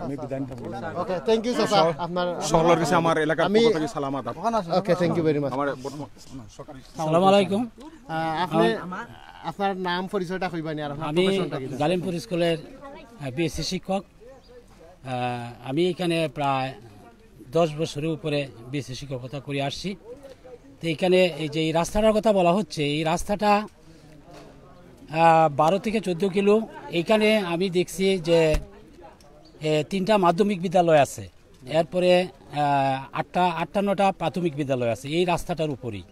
আমি বিদায় নিতাম। ওকে, thank you চাচা। আপনার সকলর গেছে আমার এলাকার আমি পক্ষ থাকি সালাম আদাব। ওকে, thank you very much। আমার বর্তমান আসসালামু আলাইকুম। আহ, আপনি আপনার নাম পরিচয়টা কইবা নি আর আপনার আমি প্রফেশনটা কি? জালিমপুর স্কুলের, আহ, বিএসসি শিক্ষক। আহ, আমি এখানে প্রায় দশ বছরের উপরে বিএসসি শিক্ষকতা করে আসছি। তো এখানে এই যে এই রাস্তাটার কথা বলা হচ্ছে, এই রাস্তাটা আহ, বারো থেকে চোদ্দ কিলো। এখানে আমি দেখছি যে এ, তিনটা মাধ্যমিক বিদ্যালয় আছে, এরপরে আহ, আটটা আটটা নটা প্রাথমিক বিদ্যালয় আছে এই রাস্তাটার উপরেই।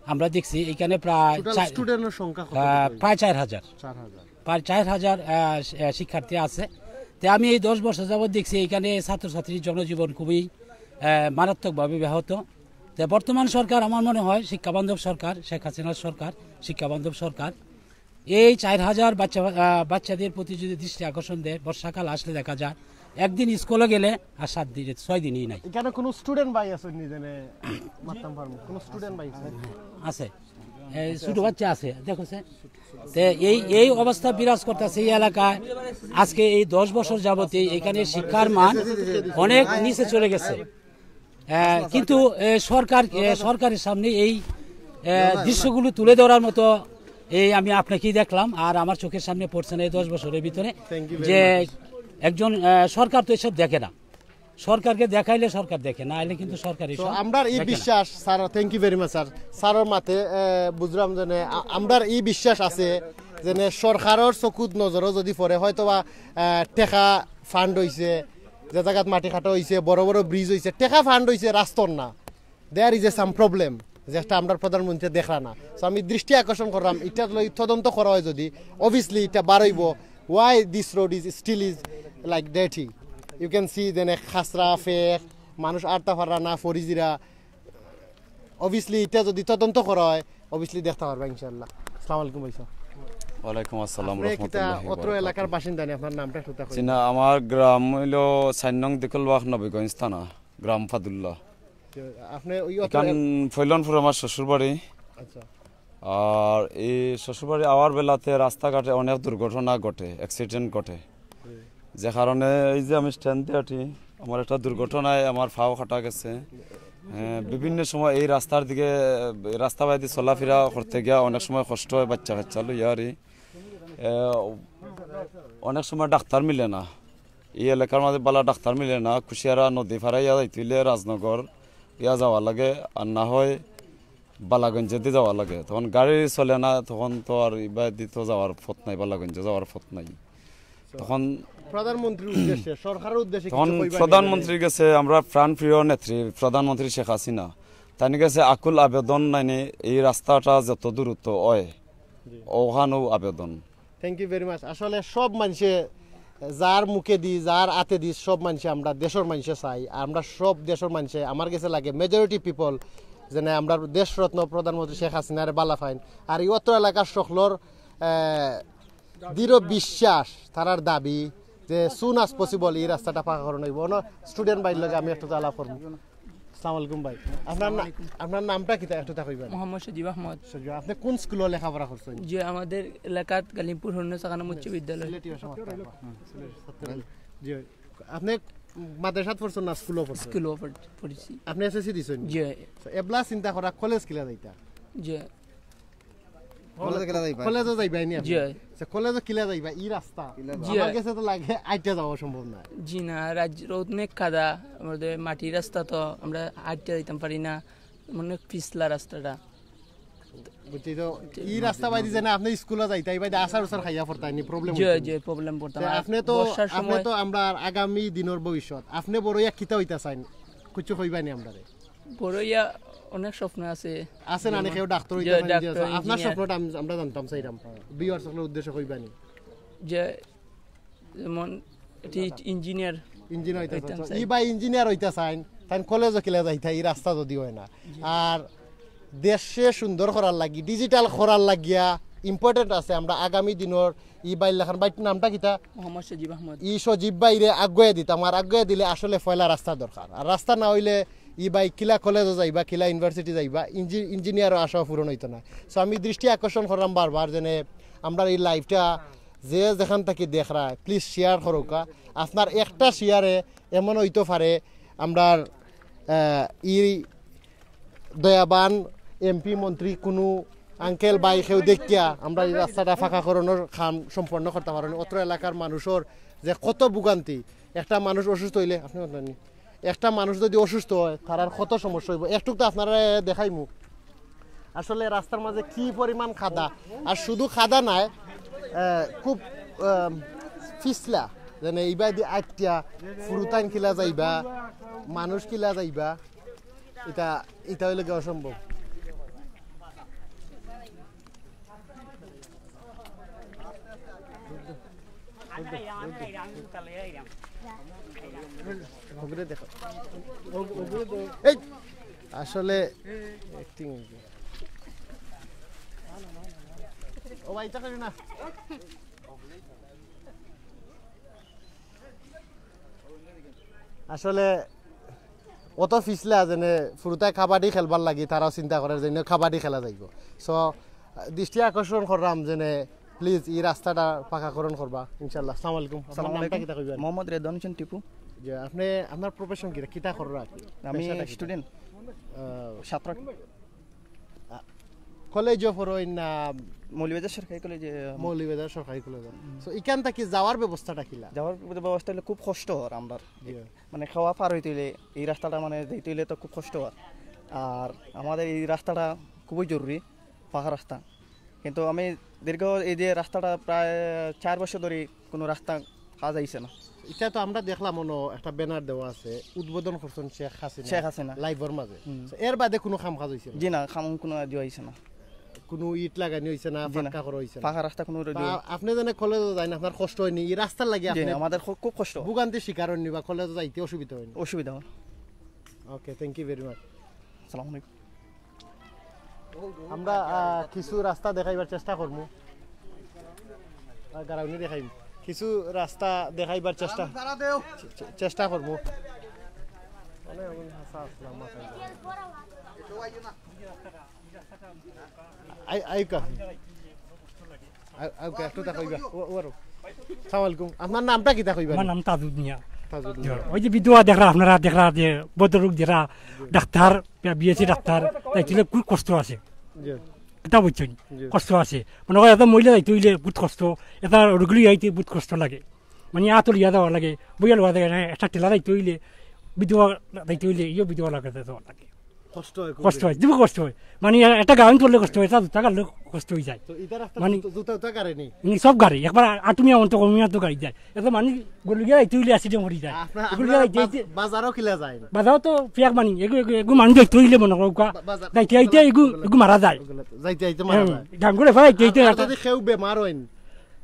আমরা দেখছি এখানে প্রায় টোটাল চার- স্টুডেন্টের সংখ্যা কত আহ, হতে পারে? প্রায় চার হাজার। চার হাজার। প্রায় চার হাজার আহ, শি- আহ, শিক্ষার্থী আছে। তো আমি এই দশ বছর যাবত দেখছি এখানে ছাত্রছাত্রীর জনজীবন খুবই আহ, মারাত্মকভাবে ব্যাহত। তো বর্তমান সরকার, আমার মনে হয়, শিক্ষাবান্ধব সরকার, শেখ হাসিনার সরকার, শিক্ষাবান্ধব সরকার। এই চার হাজার বাচ্চা আহ, বাচ্চাদের প্রতি যদি দৃষ্টি আকর্ষণ দেয়, বর্ষাকাল আসলে দেখা যায় একদিন স্কুলে গেলে আর সাত দিন, ছয় দিনই নাই। এখানে কোনো স্টুডেন্ট ভাই আছেন নি, যেনে মাততাম পারবো? কোনো স্টুডেন্ট ভাই আছেন? আছে, এই ছোট বাচ্চা আছে, দেখো স্যার। তে এই এই অবস্থা বিরাজ করতেছে এই এলাকায়। আজকে এই দশ বছর যাবত এই এখানে শিক্ষার মান অনেক নিচে চলে গেছে। আহ, কিন্তু এ, সরকার এ, সরকারের সামনে এই এ, দৃশ্যগুলো তুলে ধরার মতো এই আমি আপনাকেই দেখলাম, আর আমার চোখের সামনে পড়ছে না এই দশ বছরের ভিতরে যে একজন আহ, সরকার তো এসব দেখে না। সরকারকে দেখাইলে সরকার দেখে, না আইলে কিন্তু সরকার তো এসব আমরা এই দেখে না। বিশ্বাস sir, thank you very much sir. স্যারের মাতে আহ, বুঝলাম যে নে, আ- আমরার এই বিশ্বাস আছে যে নে, সরকারের চকুত নজরও যদি পড়ে, হয়তো বা আহ, টেকা ফান্ড হইছে, যে জায়গাত মাটি কাটা হইছে, বড় বড় ব্রিজ হইছে, টেকা ফান্ড হইছে, রাস্তার না। There is a some problem, যেটা আমরা প্রধানমন্ত্রী দেখরা না। So আমি দৃষ্টি আকর্ষণ করলাম, এটা লই তদন্ত করা হয় যদি, obviously এটা বারইব। Why this road is still is like dirty? You can see then খাসরা ফেক, মানুষ আটতা পাররা না, ফরিজিরা। Obviously এটা যদি তদন্ত করা হয়, obviously দেখতে পারবা ইনশাআল্লাহ। আসসালামু আলাইকুম ভাই স্যার। ওয়ালাইকুম আসসালাম আপনি কিতা রহমতুল্লাহি অত্র ওয়া বারাকাতুহু। এলাকার বাসিন্দা নি? আপনার নামটা একটু তা জি কইবেন। না, আমার গ্রাম হইল চার নং দিকলবাগ নবীগঞ্জ থানা, গ্রাম ফাদুল্লাহ। তো আপনি ওই অত্র এখান এল- ফৈলনপুর আমার শ্বশুর বাড়ি। আচ্ছা। আর এই শ্বশুর বাড়ি আওয়ার বেলাতে রাস্তাঘাটে অনেক দুর্ঘটনা ঘটে, অ্যাক্সিডেন্ট ঘটে, যে কারণে এই যে আমি স্ট্যান্ড দিয়ে আটি, আমার একটা দুর্ঘটনায় আমার পাও কাটা গেছে। হ্যাঁ, বিভিন্ন সময় এই রাস্তার দিকে, রাস্তা বায়দি চলাফেরা করতে গিয়া অনেক সময় কষ্ট হয়, বাচ্চা কাচ্চা লইয়া আরি। এ, অনেক সময় ডাক্তার মিলে না। এই এলাকার মাঝে বালা ডাক্তার মিলে না। কুশিয়ারা নদী ফারাইয়া যাইতে হইলে রাজনগর ইয়া যাওয়া লাগে, আর না হয় বালাগঞ্জেদি যাওয়া লাগে। তখন গাড়ি চলে না, তখন তো আর ইবাদি তো যাওয়ার পথ নাই, বালাগঞ্জে যাওয়ার পথ নাই। তখন প্রধানমন্ত্রীর উদ্দেশ্যে, সরকারের উদ্দেশ্যে তখন কিছু কইবা নি? প্রধানমন্ত্রীর গেছে আমরা প্রাণপ্রিয় নেত্রী প্রধানমন্ত্রী শেখ হাসিনা, তানি গেছে আকুল আবেদন নাইনি এই রাস্তাটা যত দূরত্ব হয়, ওখানেও আবেদন। Thank you very much. আসলে সব মানুষে যার মুখে দি, যার আতে দি, সব মানুষে আমরা দেশের মানুষে চাই। আর আমরা সব দেশের মানুষে, আমার গেছে লাগে মেজরিটি পিপল যেন আমরা দেশরত্ন প্রধানমন্ত্রী শেখ হাসিনারে বালা পাইন। আর এই অত্র এলাকার সকলর আহ, দৃঢ় বিশ্বাস, তারার দাবি যে সুন অ্যাজ পসিবল এই রাস্তাটা পাকা করানো হইব। অন্য স্টুডেন্ট ভাইর লগে আমি একটু আলাপ করবো। আসসালামু আলাইকুম ভাই, আপনার না-, আপনার নামটা কিতা একটু তা কইবেন? মোহাম্মদ সজীব আহমদ। সজীব, আপনি কোন স্কুলে লেখাপড়া করছেন? যে আমাদের এলাকাত গালিমপুর হরিণ সাকানা উচ্চ বিদ্যালয়। সিলেটি ভাষা মাততে পারবা? হুম, সিলেটি ছাত্র। জি, আপনি মাদ্রাসাত পড়ছেন না স্কুলে পড়ছেন? স্কুলে পড়-, পড়ছি। আপনি এসএসসি দিছেন? জি। তো এবলা চিন্তা করা কলেজ কিলা যাইতা? জি। কলেজে কিলা যাইবা? কলেজে যাইবা নি আপনি? জি। আচ্ছা, কলেজে কিলা যাইবা? ই রাস্তা? কিলা জি। আমার গেছে তো লাগে আইটা যাওয়া সম্ভব না। জি না, রাজ-, রোদ মেঘ কাদা, আমাদের মাটির রাস্তা তো আমরা আইটা যাইতাম পারি না, মানে পিছলা রাস্তাটা। বুঝছি তো, ই রাস্তা বাইদি যেন আপনি স্কুলে যাইতা, এই বাইদি আসার উসার খাইয়া পড়তা, নি প্রবলেম জি, হইতো নি? জি, প্রবলেম পড়তাম। তে আর আপনি তো, বর্ষার আপনি সময় তো আমরা আগামী দিনের ভবিষ্যৎ। আপনি বড় এক কিতা হইতা চাইন? কিছু কইবা নি আমরারে? বড় ইয়া অনেক স্বপ্ন আছে। আছে না, যেমন কেউ ডাক্তার হইতে যে পারেন, যে ডাক্তার, আছে। আপনার ইঞ্জিনিয়ার। স্বপ্নটা আম-, আমরা জানতাম চাইরাম। ভিউয়ার্স সকলের উদ্দেশ্যে কইবানি। যে যেমন এটি ইঞ্জিনিয়ার। ইঞ্জিনিয়ার হইতে হইতাম চান। চাই। ই ভাই ইঞ্জিনিয়ার হইতে চাইন, তাই কলেজও কিলা যাইতা, এই রাস্তা যদি হয় না। আর দেশে সুন্দর করার লাগি, ডিজিটাল করার লাগিয়া ইম্পর্টেন্ট আছে। আমরা আগামী দিনের ই ভাই লাখান, ভাই নামটা কিতা? মোহাম্মদ সজীব আহমদ। ই সজীব ভাইরে আগুয়ে দিতাম, আর আগুয়ে দিলে আসলে পয়লা রাস্তা দরকার। আর রাস্তা না হইলে ই ভাই কিলা কলেজও যাইবা, কিলা ইউনিভার্সিটি যাইবা, ইঞ্জি-, ইঞ্জিনিয়ারও আশা পূরণ হইতো না। সো আমি দৃষ্টি আকর্ষণ করলাম বারবার যেন আমরা এই লাইভটা যে যেখান থাকি দেখরা, প্লিজ শেয়ার করুকা। আপনার একটা শেয়ারে এমন হইতো পারে আমরার, আহ, ই দয়াবান এমপি মন্ত্রী কোনো আঙ্কেল, ভাই, কেউ দেখিয়া আমরা এই রাস্তাটা পাকাকরণর কাম সম্পন্ন করতাম পারইন। অত্র এলাকার মানুষর যে কত ভোগান্তি, একটা মানুষ অসুস্থ অইলে, আপনি বলেন নি, একটা মানুষ যদি অসুস্থ হয়, তার আর কত সমস্যা অইবো। একটুক তো আপনারারে দেখাইমু। আসলে রাস্তার মাঝে কি পরিমাণ কাদা, আর শুধু কাদা নায়, আহ, খুব, আহ, পিছলা, যেনে ইবাদি আটিয়া ফুরুতাইন কিলা যাইবা, মানুষ কিলা যাইবা, ইটা, ইটা অইলে কি অসম্ভব। ওগুলো দেখো। এই, আসলে অ্যাক্টিং অইছে। ও ভাই, ইটা করি না। আসলে অত পিছলা যেনে ফুরুতায় কাবাডি খেলবার লাগি তারাও চিন্তা করের যেনে কাবাডি খেলা যাইবো। So, দৃষ্টি আকর্ষণ করলাম যেনে প্লিজ এই রাস্তাটা পাকাকরণ করবা ইনশাআল্লাহ। আসসালামু আলাইকুম। আপনার আসসালামু নামটা আলাইকুম। কিতা কইবেন? মোহাম্মদ রেদওয়ান হোসেন টিপু। যে আপনি, আপনার প্রফেশন কিতা, কিতা কররা আর কি? আমি পেশাটা কিতা? স্টুডেন্ট। আহ, ছাত্র। আ, কলেজও পড়ইন না? মৌলভীবাজার সরকারি কলেজে। মৌলভীবাজার সরকারি কলেজে। So, ইখান থাকি যাওয়ার ব্যবস্থাটা কিলা? যাওয়ার ব্যবস্থা অইলে খুব কষ্ট অর আমরার। জি। মানে, খাওয়া পার অইতে অইলে, এই রাস্তাটা, মানে, যাইতে অইলে তো খুব কষ্ট অর। আর আমাদের এই রাস্তাটা খুবই জরুরি, পাকা রাস্তা। কিন্তু আমি দীর্ঘ এই যে রাস্তাটা প্রায় চার বছর ধরি কোনো রাস্তা কাজ আইছে না। ইটা তো আমরা দেখলাম, অনো একটা ব্যানার দেওয়া আছে, উদ্বোধন করছইন শেখ হাসিনা। শেখ হাসিনা। লাইভর মাঝে। হুম। So, এর বাদে কোনো কাম কাজ অইছে না? জি না, কাম কোনো কাজ অইছে না। কোনো ইট লাগানি অইছে না, জি না। পাক্কা করা অইছে না? পাকা রাস্তা কোনো তা আপনি যেনে কলেজে যাইন, আপনার কষ্ট অয়নি? এই রাস্তার লাগি জি, আপনি আমাদের খুব, খুব কষ্ট। ভোগান্তির শিকার অয়নি বা কলেজে যাইতে অসুবিধা অয়নি? অসুবিধা or. Okay, thank you very much. আসসালামু আলাইকুম। আমরা, আহ, কিছু রাস্তা দেখাইবার চেষ্টা করমু। আর গারাউনি দেখাইম। কিছু রাস্তা দেখাইবার চেষ্টা, চে-, চেষ্টা করমু। আই, আইকা। আই, আইকা, একটু দেখাইবা। ও, ও, আরো। আসসালামু আলাইকুম। আপনার নামটা কিতা কইবা? আমার নাম তাজউদ্দিন মিয়া। তাজউদ্দিন জি, মিয়া। ওই যে বিধবা দেখরা, আপনারা দেখরা যে ভদ্রলোক যেরা ডাক্তার, বিএসসি ডাক্তার, তাইতে অইলে খুব কষ্ট আছে। জি। কিতা বুঝছইন? জি। কষ্ট আছে। মনে করেন, এত মহিলা যাইতে অইলে বহুত কষ্ট, এত রুগী লইয়া আইতে বহুত কষ্ট লাগে। মানে, আতো লইয়া যাওয়া লাগে, বইয়া লওয়া যায় না, একটা ঠেলা যাইতে অইলে, বিধবা যাইতে অইলে, ইয়ো বিধবা লাগে, যাওয়া লাগে। কষ্ট অয় খুব কষ্ট বেশি। অয়, দিব্য কষ্ট অয়। মানে, একটা গাউন তুললে কষ্ট অয়, এটা জুতা গাড়লে কষ্ট অইযায়। তো ইটা রাস্তা মানে, জুতা, জুতা উতা গাড়ে নি? নি সব গাড়ে, একবার আটুমিয়া অন্ত কমিয়া তো গাড়ি যায়। এত মানে, গলিয়া যাইতে অইলে অ্যাক্সিডেন্ট করি যায়। আপনার, গলিয়া আপনার যাইতে বাজ-, অইতে বাজারও কিলা যায় না? বাজারও তো ফিয়াক মানি, এগু, এগু, এগু মানুষ যাইতে অইলে মনে করো, বা-, বাজার, যাইতে আইতে এগু, এগু মারা যায়। যাইতে আইতে মারা যায়। গাঙ্গুলে ফেলাইতে আইতে আর, আর যদি কেউ বেমার অইন,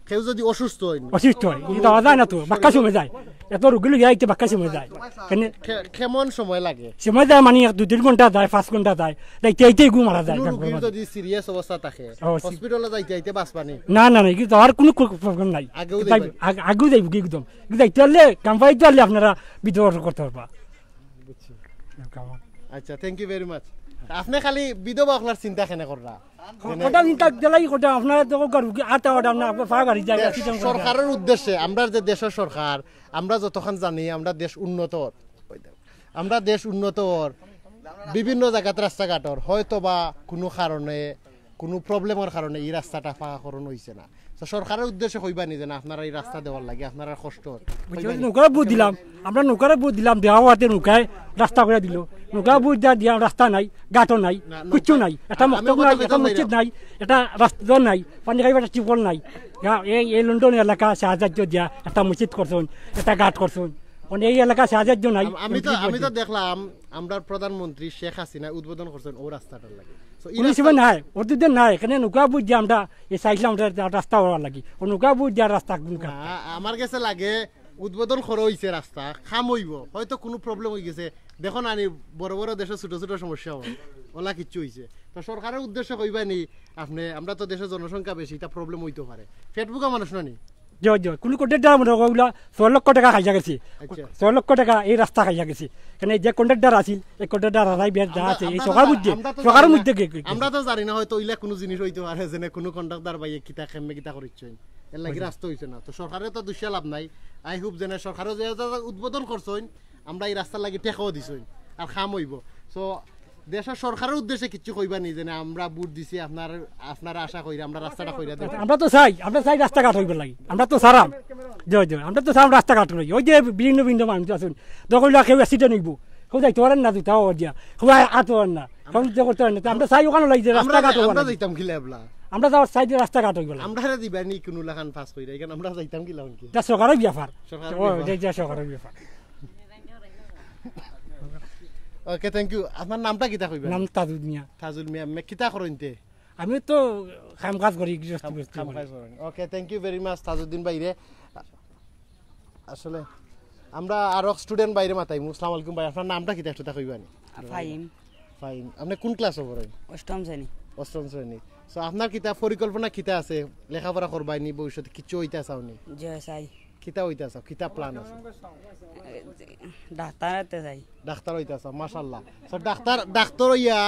কেউ যদি অসুস্থ অইন, অসুস্থ অয়, কিন্তু আওয়া যায় না তো, বাক্কা সময় যায়। এত রুগী লইয়া আইতে বাক্কা সময় যায়। কেনে? কে-, কেমন সময় লাগে? সময় যায় মানে এক দুই তিন ঘন্টা যায়, পাঁচ ঘন্টা যায়। যাইতে আইতে এগু মারা যায়। কোনো রুগীর যদি সিরিয়াস অবস্থা থাকে, ও, সি- হসপিটালে যাইতে আইতে বাঁচবানি? না, না, না, কিন্তু আর কোনো কো-, প্রবলেম নাই। আগেও যাইব, যাইব। আগ-, আগেও যাইব কি একদম। কিন্তু যাইতে পারলে, কাম পাইতে পারলে আপনারা বিধবা করতে পারবা। বুঝছি। আচ্ছা, thank you very much। আপনি খালি বিধবা অকলার চিন্তা কেনে কররা? কটা চিন্তা দিলাই কটা, আপনারা তো কারো কি আটা ওটা আপনার পা গাড়ি যায়, দেশ, accident করে যায়। সরকারের উদ্দেশ্যে, আমরা যে দেশের সরকার, আমরা যতক্ষণ জানি, আমরা দেশ উন্নত অর। আমরা দেশ উন্নত অর, বিভিন্ন জাগাত রাস্তাঘাট অর, হয়তো বা কোনো কারণে, কোনো প্রবলেমর কারণে এই রাস্তাটা পাকাকরণ অইছে না। তো সরকারের উদ্দেশ্যে কইবা নি যে না, আপনারা এই রাস্তা দেওয়ার লাগি আপনারা কষ্ট অর। বুঝছো, কইবা নি? নৌকারে ভোট দিলাম, আমরা নৌকারে ভোট দিলাম, দেওয়া হওয়াতে নৌকায় রাস্তা করে দিল। নৌকা ভোট দিয়া, দিয়া রাস্তা নাই, ঘাটও নাই, না, কিচ্ছু নৌকা-, নাই। একটা আমি মক্তব কথা নাই, কইতাম একটা মসজিদ চাইলাম। নাই, একটা রাস্তা নাই, পানি খাইবার একটা টিউবওয়েল নাই। গা-, এই, এই লন্ডন এলাকা সাহায্য দিয়া একটা মসজিদ করছইন, একটা ঘাট করছইন। মানে এই এলাকা সাহায্য নাই, আম-, আমি তো, এমপি আমি তো বলছে। দেখলাম, আমরার প্রধানমন্ত্রী শেখ হাসিনা উদ্বোধন করছইন ও রাস্তাটার লাগি। So, এই উনি রাস্তা সময় নাই, অতীতে নাই, এখানে নৌকা বুঝ দিয়া আমরা এই চাইছিলাম আমরা রা-, রাস্তা হওয়ার লাগি। ও নৌকা বুঝ দিয়া রাস্তা কোন না, কাটতে? আমার গেছে লাগে উদ্বোধন করা অইছে রাস্তা, কাম অইবো, হয়তো কোনো প্রবলেম অই গেছে। দেখো না, নি বড় বড় দেশে ছোট ছোট সমস্যা হয়, ওলা কিচ্ছু অইছে। তো সরকারের উদ্দেশ্যে কইবা নি আপনি, আমরা তো দেশে জনসংখ্যা বেশি, ইটা প্রবলেম অইতো পারে। পেট ভুগা মানুষ না নি? জি, জি, কোনো কন্ট্রাক্টর মনে হয় ওগুলা ছয় লক্ষ টাকা খাইয়া গেছে। আচ্ছা। ছয় লক্ষ টাকা এই রাস্তা খাইয়া গেছে। কেনে যে কন্ট্রাক্টর আছিল, এই কন্ট্রাক্টর হারাই বেশ যা আমরা, আছে, এই আমরা তো সরকার জানি, মধ্যে, আমরা তো সরকার জানি না, মধ্যে কে, কে, আমরা তো জানি না, হয়তো ইলা কোনো জিনিস অইতো পারে, যেনে কোনো কন্ট্রাক্টর ভাইয়ে কিতা কেমনে কিতা করছইন, এর লাগি বুঝলাম। রাস্তা অইছে না। তো সরকারে তো দুষিয়া লাভ নাই। I hope যেনে সরকারে যে, যে উদ্বোধন করছইন, আমরা এই রাস্তার লাগি টেকাও দিছইন, আর কাম অইবো। So, দেশর সরকারর উদ্দেশ্যে কিচ্ছু কইবা নি, যেনে আমরা ভোট দিছি, আপনার, আপনারা আশা করি আমরা রাস্তাটা কইরা দেব। আমরা তো চাই, আমরা চাই রাস্তাঘাট অইবার লাগি, আমরা তো চারাম। জি, জি, আমরা তো চারাম রাস্তাঘাট অই। ওই যে বিভিন্ন বিভিন্ন মানুষ আছইন, যখন কেউ অ্যাক্সিডেন্ট অইব, কেউ যাইতে পারেন না, দুইটা ওর দিয়া, কেউ আ- আতে পারেন না, কেউ যে করতে পারেন না। তো আমরা চাই ওখানে লাগি যে আমরা রাস্তাঘাট অইবার আমরা লাগি। যাইতাম কিলা এবলা? আমরা তো চাই যে রাস্তাঘাট অইবার লাগি। আমরা হেরে দিবা নি কোনো লাখান পাস কইরা, এখানে আমরা যাইতাম কিলা অনকি? এটা সরকারের ব্যাপার। সরকারের ও, ব্যাপার। এটা, এটা সরকারের ব্যাপার। ওকে, থ্যাংক ইউ। আপনার নামটা কিতা কইবা? নাম তাজুল মিয়া। তাজুল মিয়া, মে কিতা করইনতে? আমি তো কাম কাজ করি, গৃহস্থ কাম- গৃহস্থ কাম করি। কাজ করেন। Okay, thank you very much Tajuddin ভাইরে। আসলে আমরা আরো স্টুডেন্ট ভাইরে মাতাইমু। আসসালামু আলাইকুম ভাই, আপনার নামটা কিতা একটু তা কইবা নি? ফাহিম। ফাহিম, আপনি কোন ক্লাসে পড়েন? অষ্টম শ্রেণী। অষ্টম শ্রেণী। সো আপনার কিতা পরিকল্পনা কিতা আছে? লেখাপড়া করবায় নি, ভবিষ্যতে কিছু অইতা চাও নি? জি, চাই। কিতা অইতা চাও? কিতা প্ল্যান আছে? ডাক্তার হতে চাই। ডাক্তার অইতা চাও, মাশাআল্লাহ। সো ডাক্তার, ডাক্তার অইয়া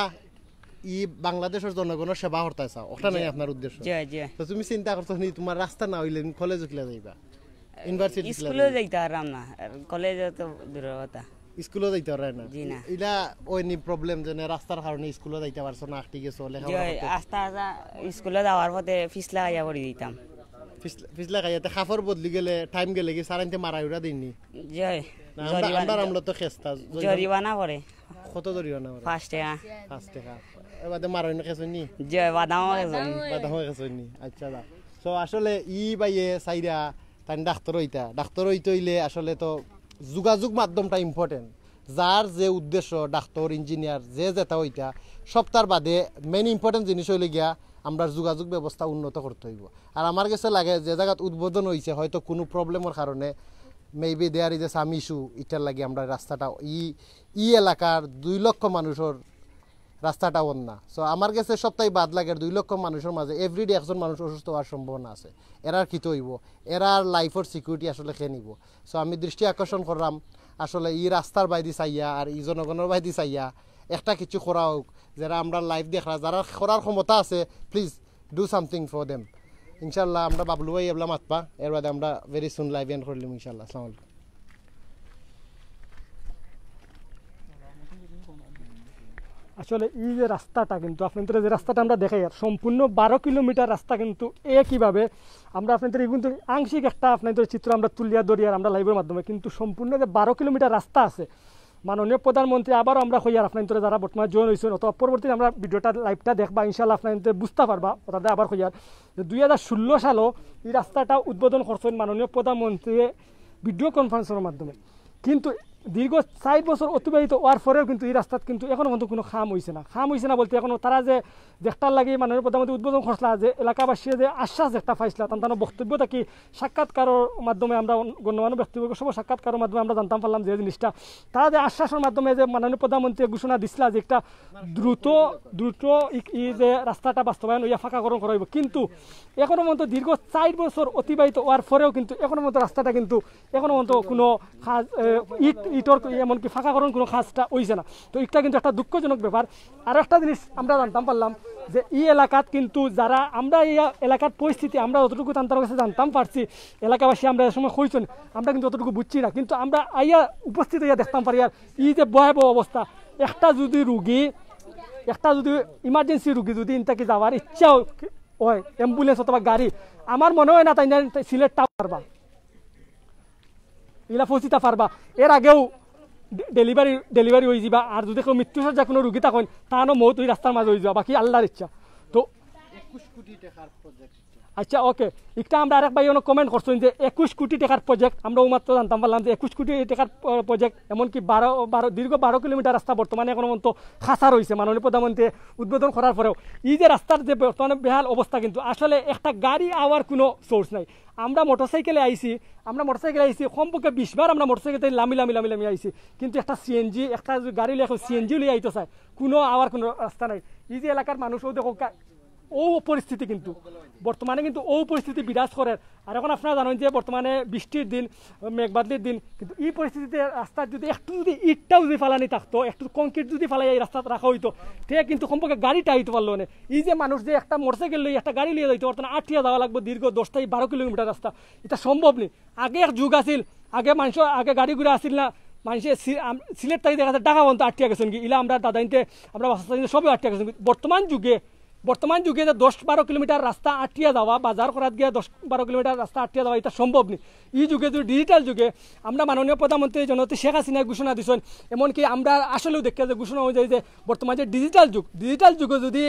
ই বাংলাদেশর জনগণর সেবা করতা চাও, ওটা নাই জি। আপনার উদ্দেশ্য? জি, জি। তো তুমি চিন্তা করছো নি, তোমার রাস্তা না অইলে তুমি কলেজো কিলা যাইবা? ইউনিভার্সিটি কিলা স্কুলো যাইবা? যাইতে পারলাম না, আর কলেজে তো দূরের কথা। স্কুলো যাইতে পারে না? জি না। ইলা ওই নি প্রবলেম, যে না, রাস্তার কারণে স্কুলো যাইতে পারছো না, আটকি গেছো, লেখাপড়া জি, করতে? আস্তে আস্তে স্কুলো যাওয়ার পথে পিছলা খাইয়া পড়ি দিতাম। পিছলা, পিছলা খাইয়া, তে কাপড় বদলি গেলে, টাইম গেলে কি সারাইনতে মারা উড়া দিননি? জি। না, আমরা, জরিমানা, আমরা, আমরা তো খেস্তা। জরিমানা করে। কত জরিমানা করে? পাঁচ টাকা। পাঁচ টাকা। এ বাদে মারা অইনি খেছইনি? জি, বাদামও খেছইনি। বাদামও খেছইনি। আচ্ছা, দা। So, আসলে ই বাইয়ে চাইরা তাইন ডাক্তার অইতা। ডাক্তার অইতে অইলে আসলে তো যোগাযোগ মাধ্যমটা ইম্পর্টেন্ট। যার যে উদ্দেশ্য, ডাক্তার, ইঞ্জিনিয়ার, যে যেটা অইতা, সবতার বাদে মেইন ইম্পর্টেন্ট জিনিস অইল গিয়া আমরার যোগাযোগ ব্যবস্থা উন্নত করতে অইব। আর আমার গেছে লাগে যে জাগাত উদ্বোধন অইছে, হয়তো কুনু প্রবলেমর কারণে, maybe there is a some issue, ইটার লাগি আমরা রাস্তাটা ই, ই এলাকার দুই লক্ষ মানুষর রাস্তাটা অন না। So আমার গেছে সবতাই বাদ লাগে, দুই লক্ষ মানুষর মাঝে এভরিডে একজন মানুষ অসুস্থ অওয়ার সম্ভাবনা আছে। এরার কিতা অইব? এরার লাইফর সিকিউরিটি আসলে কে নিব? So আমি দৃষ্টি আকর্ষণ করলাম, আসলে ই রাস্তার বাইদি চাইয়া আর ই জনগণর বাইদি চাইয়া একটা কিছু করা হোক। যারা আমরার লাইভ দেখরা, যারা করার ক্ষমতা আছে, please do something for them. ইনশাআল্লাহ আমরা বাবলু ভাই এবলা মাতবা, এর বাদে আমরা very soon live end করলিম ইনশাআল্লাহ। আসসালামু আলাইকুম। আসলে ই যে রাস্তাটা কিন্তু আপনাইনতরে যে রাস্তাটা আমরা দেখাইয়ার, সম্পূর্ণ বারো কিলোমিটার রাস্তা কিন্তু একইভাবে আমরা আপনাইনতরে কিন্তু আংশিক একটা আপনাইনতরে চিত্র আমরা তুলিয়া ধরিয়ার আমরা লাইভর মাধ্যমে, কিন্তু সম্পূর্ণ যে বারো কিলোমিটার রাস্তা আছে, মাননীয় প্রধানমন্ত্রী আবারও আমরা কইয়ার আপনাইনতরে যারা বর্তমানে জয়েন অইছইন অথবা পরবর্তীতে আমরা ভিডিওটা লাইভটা দেখবা, ইনশাআল্লাহ আপনাইনতরে বুঝতা পারবা, অর্থাৎ আবার কইয়ার যে দুই হাজার ষোলো সালো ই রাস্তাটা উদ্বোধন করছইন মাননীয় প্রধানমন্ত্রী ভিডিও কনফারেন্সর মাধ্যমে। কিন্তু দীর্ঘ চাইর বছর অতিবাহিত অওয়ার পরেও কিন্তু ই রাস্তাত কিন্তু এখনো পর্যন্ত কুনু কাম অইছে না। কাম অইছে না বলতে এখনো তারা যে যেটার লাগি মাননীয় প্রধানমন্ত্রী উদ্বোধন করছলা, যে এলাকাবাসী যে আশ্বাস যেটা পাইছলা, তান তান বক্তব্য থাকি সাক্ষাৎকারর মাধ্যমে আমরা অন-, গণ্যমান্য ব্যক্তিবর্গ সহ সাক্ষাৎকারর মাধ্যমে আমরা জানতাম পারলাম যে জিনিসটা তারা যে আশ্বাসর মাধ্যমে যে মাননীয় প্রধানমন্ত্রী ঘোষণা দিছলা যে একটা দ্রুত, দ্রুত ই, ই যে রাস্তাটা বাস্তবায়ন অইয়া পাকাকরণ করা অইব, কিন্তু এখনো পর্যন্ত দীর্ঘ চাইর বছর অতিবাহিত অওয়ার পরেও কিন্তু এখনো পর্যন্ত রাস্তাটা কিন্তু এখনো পর্যন্ত কুনু কাজ, এ, ইট, ইটর এমনকি পাকাকরণ কুনু কাজটা অইছে না। তো ইটা কিন্তু একটা দুঃখজনক ব্যাপার। আর একটা জিনিস আমরা জানতাম পারলাম যে ই এলাকাত কিন্তু যারা আমরা ই এলাকার পরিস্থিতি আমরা যতটুকু তান তান গেছে জানতাম পারছি, এলাকাবাসী আমরা এ সময় কইছইন, আমরা কিন্তু অতটুকু বুঝছি না, কিন্তু আমরা আইয়া উপস্থিত অইয়া দেখতাম পারি আর ই যে ভয়াবহ অবস্থা, একটা যদি রুগী, একটা যদি ইমার্জেন্সি রুগী যদি ইনতাকি যাওয়ার ইচ্ছা অয় অ্যাম্বুলেন্স অথবা গাড়ি, আমার মনে অয় না তাইন সিলেট টাউন পারবা, ইলা পৌঁছিতা পারবা। এর আগেও ডে-, ডেলিভারি, ডেলিভারি অইযিবা। আর যদি কেউ মৃত্যুশয্যা কুনু রুগী থাকইন, তানও মউত অউ রাস্তার মাঝে অইযিবা, বাকি আল্লার ইচ্ছা। তো একুশ কোটি টেকার প্রজেক্ট। আচ্ছা, ওকে, ইটা আমরা আরেক ভাই অনো কমেন্ট করছইন যে একুশ কোটি টেকার প্রজেক্ট। আমরা অউ মাত্র জানতাম পারলাম যে একুশ কোটি টেকার প-, প্রজেক্ট, এমনকি বারো, বারো, দীর্ঘ বারো কিলোমিটার রাস্তা বর্তমানে এখনো পর্যন্ত খাসা রইছে মাননীয় প্রধানমন্ত্রী উদ্বোধন করার পরেও। ই যে রাস্তার যে বর্তমানে বেহাল অবস্থা, কিন্তু আসলে একটা গাড়ি আওয়ার কুনু সোর্স নাই। আমরা মোটরসাইকেলে আইছি, আমরা মোটরসাইকেলে আইছি, কমপক্ষে বিশ বার আমরা মোটরসাইকেলে লামি লামি লামি লামি আইছি, কিন্তু একটা সিএনজি, একটা যদি গাড়ি লইয়া সিএনজি লইয়া আইতো চায়, কুনু আওয়ার কুনু রাস্তা নাই। ই যে এলাকার মানুষ, অউ দেখউক্কা, অউ পরিস্থিতি কিন্তু বর্তমানে কিন্তু অউ পরিস্থিতি বিরাজ করের। আর এখন আপনারা জানইন যে বর্তমানে বৃষ্টির দিন, মেঘবাদলির দিন, কিন্তু ই পরিস্থিতিতে রাস্তাত যদি একটু যদি ইটটাও যদি ফালানি থাকতো, একটু কংক্রিট যদি ফালাইয়া ই রাস্তাত রাখা অইতো, তে কিন্তু কমপক্ষে গাড়িটা আইতো পারলো অনে। ই যে মানুষ যে একটা মোটরসাইকেল লইয়া একটা গাড়ি লইয়া যাইতো পারতো না, আটিয়া যাওয়া লাগবো দীর্ঘ দশ থাকি বারো কিলোমিটার রাস্তা, ইটা সম্ভব নি। আগে এক যুগ আছিল, আগে মানষর, আগে গাড়ি ঘোড়া আছিল না, মানুষে সি-, আম-, সিলেট থাকি দেখা যায় ঢাকা পর্যন্ত আটিয়া গেছইন গি, ইলা আমরা দাদাইন্তে, আমরা বাসা সবে আটিয়া গেছইন গি। বর্তমান যুগে, বর্তমান যুগে যে দশ বারো কিলোমিটার রাস্তা আটিয়া যাওয়া, বাজার করাত গিয়া দশ বারো কিলোমিটার রাস্তা আটিয়া যাওয়া, ইটা সম্ভব নি। ই যুগে যদি, ডিজিটাল যুগে, আমরা মাননীয় প্রধানমন্ত্রী জননেত্রী শেখ হাসিনায় ঘোষণা দিছইন, এমনকি আমরা আসলেও দেখি যে ঘোষণা অনুযায়ী যে বর্তমান যে ডিজিটাল যুগ, ডিজিটাল যুগে যদি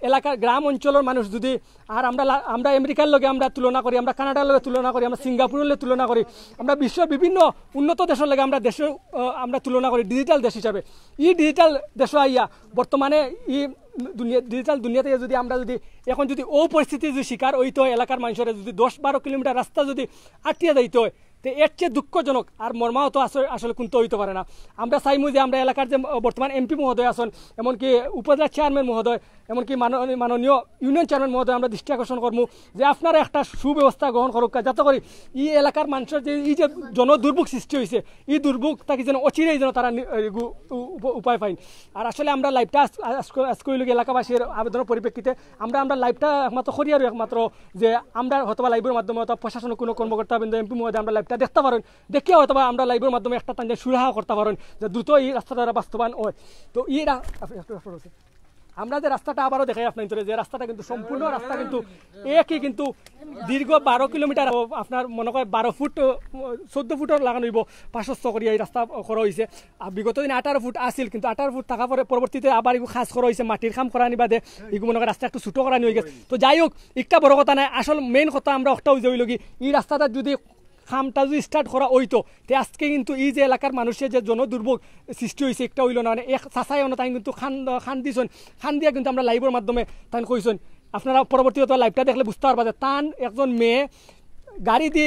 এলাকার গ্রাম অঞ্চলর মানুষ যদি, আর আমরা লা-, আমরা আমেরিকার লগে আমরা তুলনা করি, আমরা কানাডার লগে তুলনা করি, আমরা সিঙ্গাপুরের লগে তুলনা করি, আমরা বিশ্বের বিভিন্ন উন্নত দেশের লগে আমরা দেশের, আহ, আমরা তুলনা করি ডিজিটাল দেশ হিসাবে। ই ডিজিটাল দেশো আইয়া বর্তমানে ই দুনিয়া, ডিজিটাল দুনিয়াতে যদি আমরা যদি এখন যদি অউ পরিস্থিতি যদি শিকার অইতো, এলাকার মানুষরে যদি দশ বারো কিলোমিটার রাস্তা যদি আটিয়া যাইতো অয়, তে এর চেয়ে দুঃখজনক আর মর্মাহত আসলে, আসলে কুন্তা অইতো পারে না। আমরা চাইমু যে আমরা এলাকার যে, আহ, বর্তমান এমপি মহোদয় আছইন, এমনকি উপজেলা চেয়ারম্যান মহোদয়, এমনকি মাননীয়, মাননীয় ইউনিয়ন চেয়ারম্যান মহোদয়, আমরা দৃষ্টি আকর্ষণ করমু যে আপনারা একটা সুব্যবস্থা গ্রহণ করউক্কা, যাতে করি ই এলাকার মানুষর যে ই যে জনদুর্ভোগ সৃষ্টি অইছে, ই দুর্ভোগ থাকি যেন অচিরেই যেন তারা নি-, এগু-, উ-, উপ-, উপায় পাইন। আর আসলে আমরা লাইভটা আজ-, আজ-, আজকে অইলো গি এলাকাবাসীর আবেদনের পরিপ্রেক্ষিতে আমরা, আমরা লাইভটা একমাত্র করি আর একমাত্র যে আমরা হয়তোবা লাইভর মাধ্যমে হয়তো প্রশাসনের কোনো কর্মকর্তা বৃন্দ, এমপি মহোদয় আমরা লাইভটা দেখতা পারইন, দেখিয়া হয়তোবা আমরা লাইভর মাধ্যমে একটা তানরে সুরাহা করতা পারইন যে দ্রুত ই রাস্তাটা বাস্তবায়ন অয়। তো ই রা-, আপনি একটু, একটু, আমরা যে রাস্তাটা আবারও দেখাই আপনাইন্তরে, যে রাস্তাটা কিন্তু সম্পূর্ণ রাস্তা কিন্তু একই, কিন্তু দীর্ঘ বারো কিলোমিটার, আপনার মনে কয় বারো ফুট, চৌদ্দ ফুটর লাগান অইবো, পাঁচশস্ত করিয়া ই রাস্তা করা অইছে। আর বিগত দিন আঠারো ফুট আছিল, কিন্তু আঠারো ফুট থাকা পরে পরবর্তীতে আবার ইগু কাজ করা অইছে, মাটির কাম করানি বাদে ইগু মনে কয় রাস্তা একটু ছোট করানি অইগেছে। তো যাই হোক, ইটা বড় কথা নায়, আসল মেইন কথা আমরা একটা অইছে অইলো গি, ই রাস্তাটা যদি কামটা যদি স্টার্ট করা অইতো, তে আজকে কিন্তু ই যে এলাকার মানুষর যে জনদুর্ভোগ সৃষ্টি অইছে, একটা অইলো না, মানে এক চাচাই অনো তাইন কিন্তু কান, কান দিছইন, কান দিয়া কিন্তু আমরা লাইভর মাধ্যমে তাইন কইছইন। আপনারা পরবর্তী হয়তো লাইভটা দেখলে বুঝতা পারবা যে তান একজন মেয়ে গাড়ি দি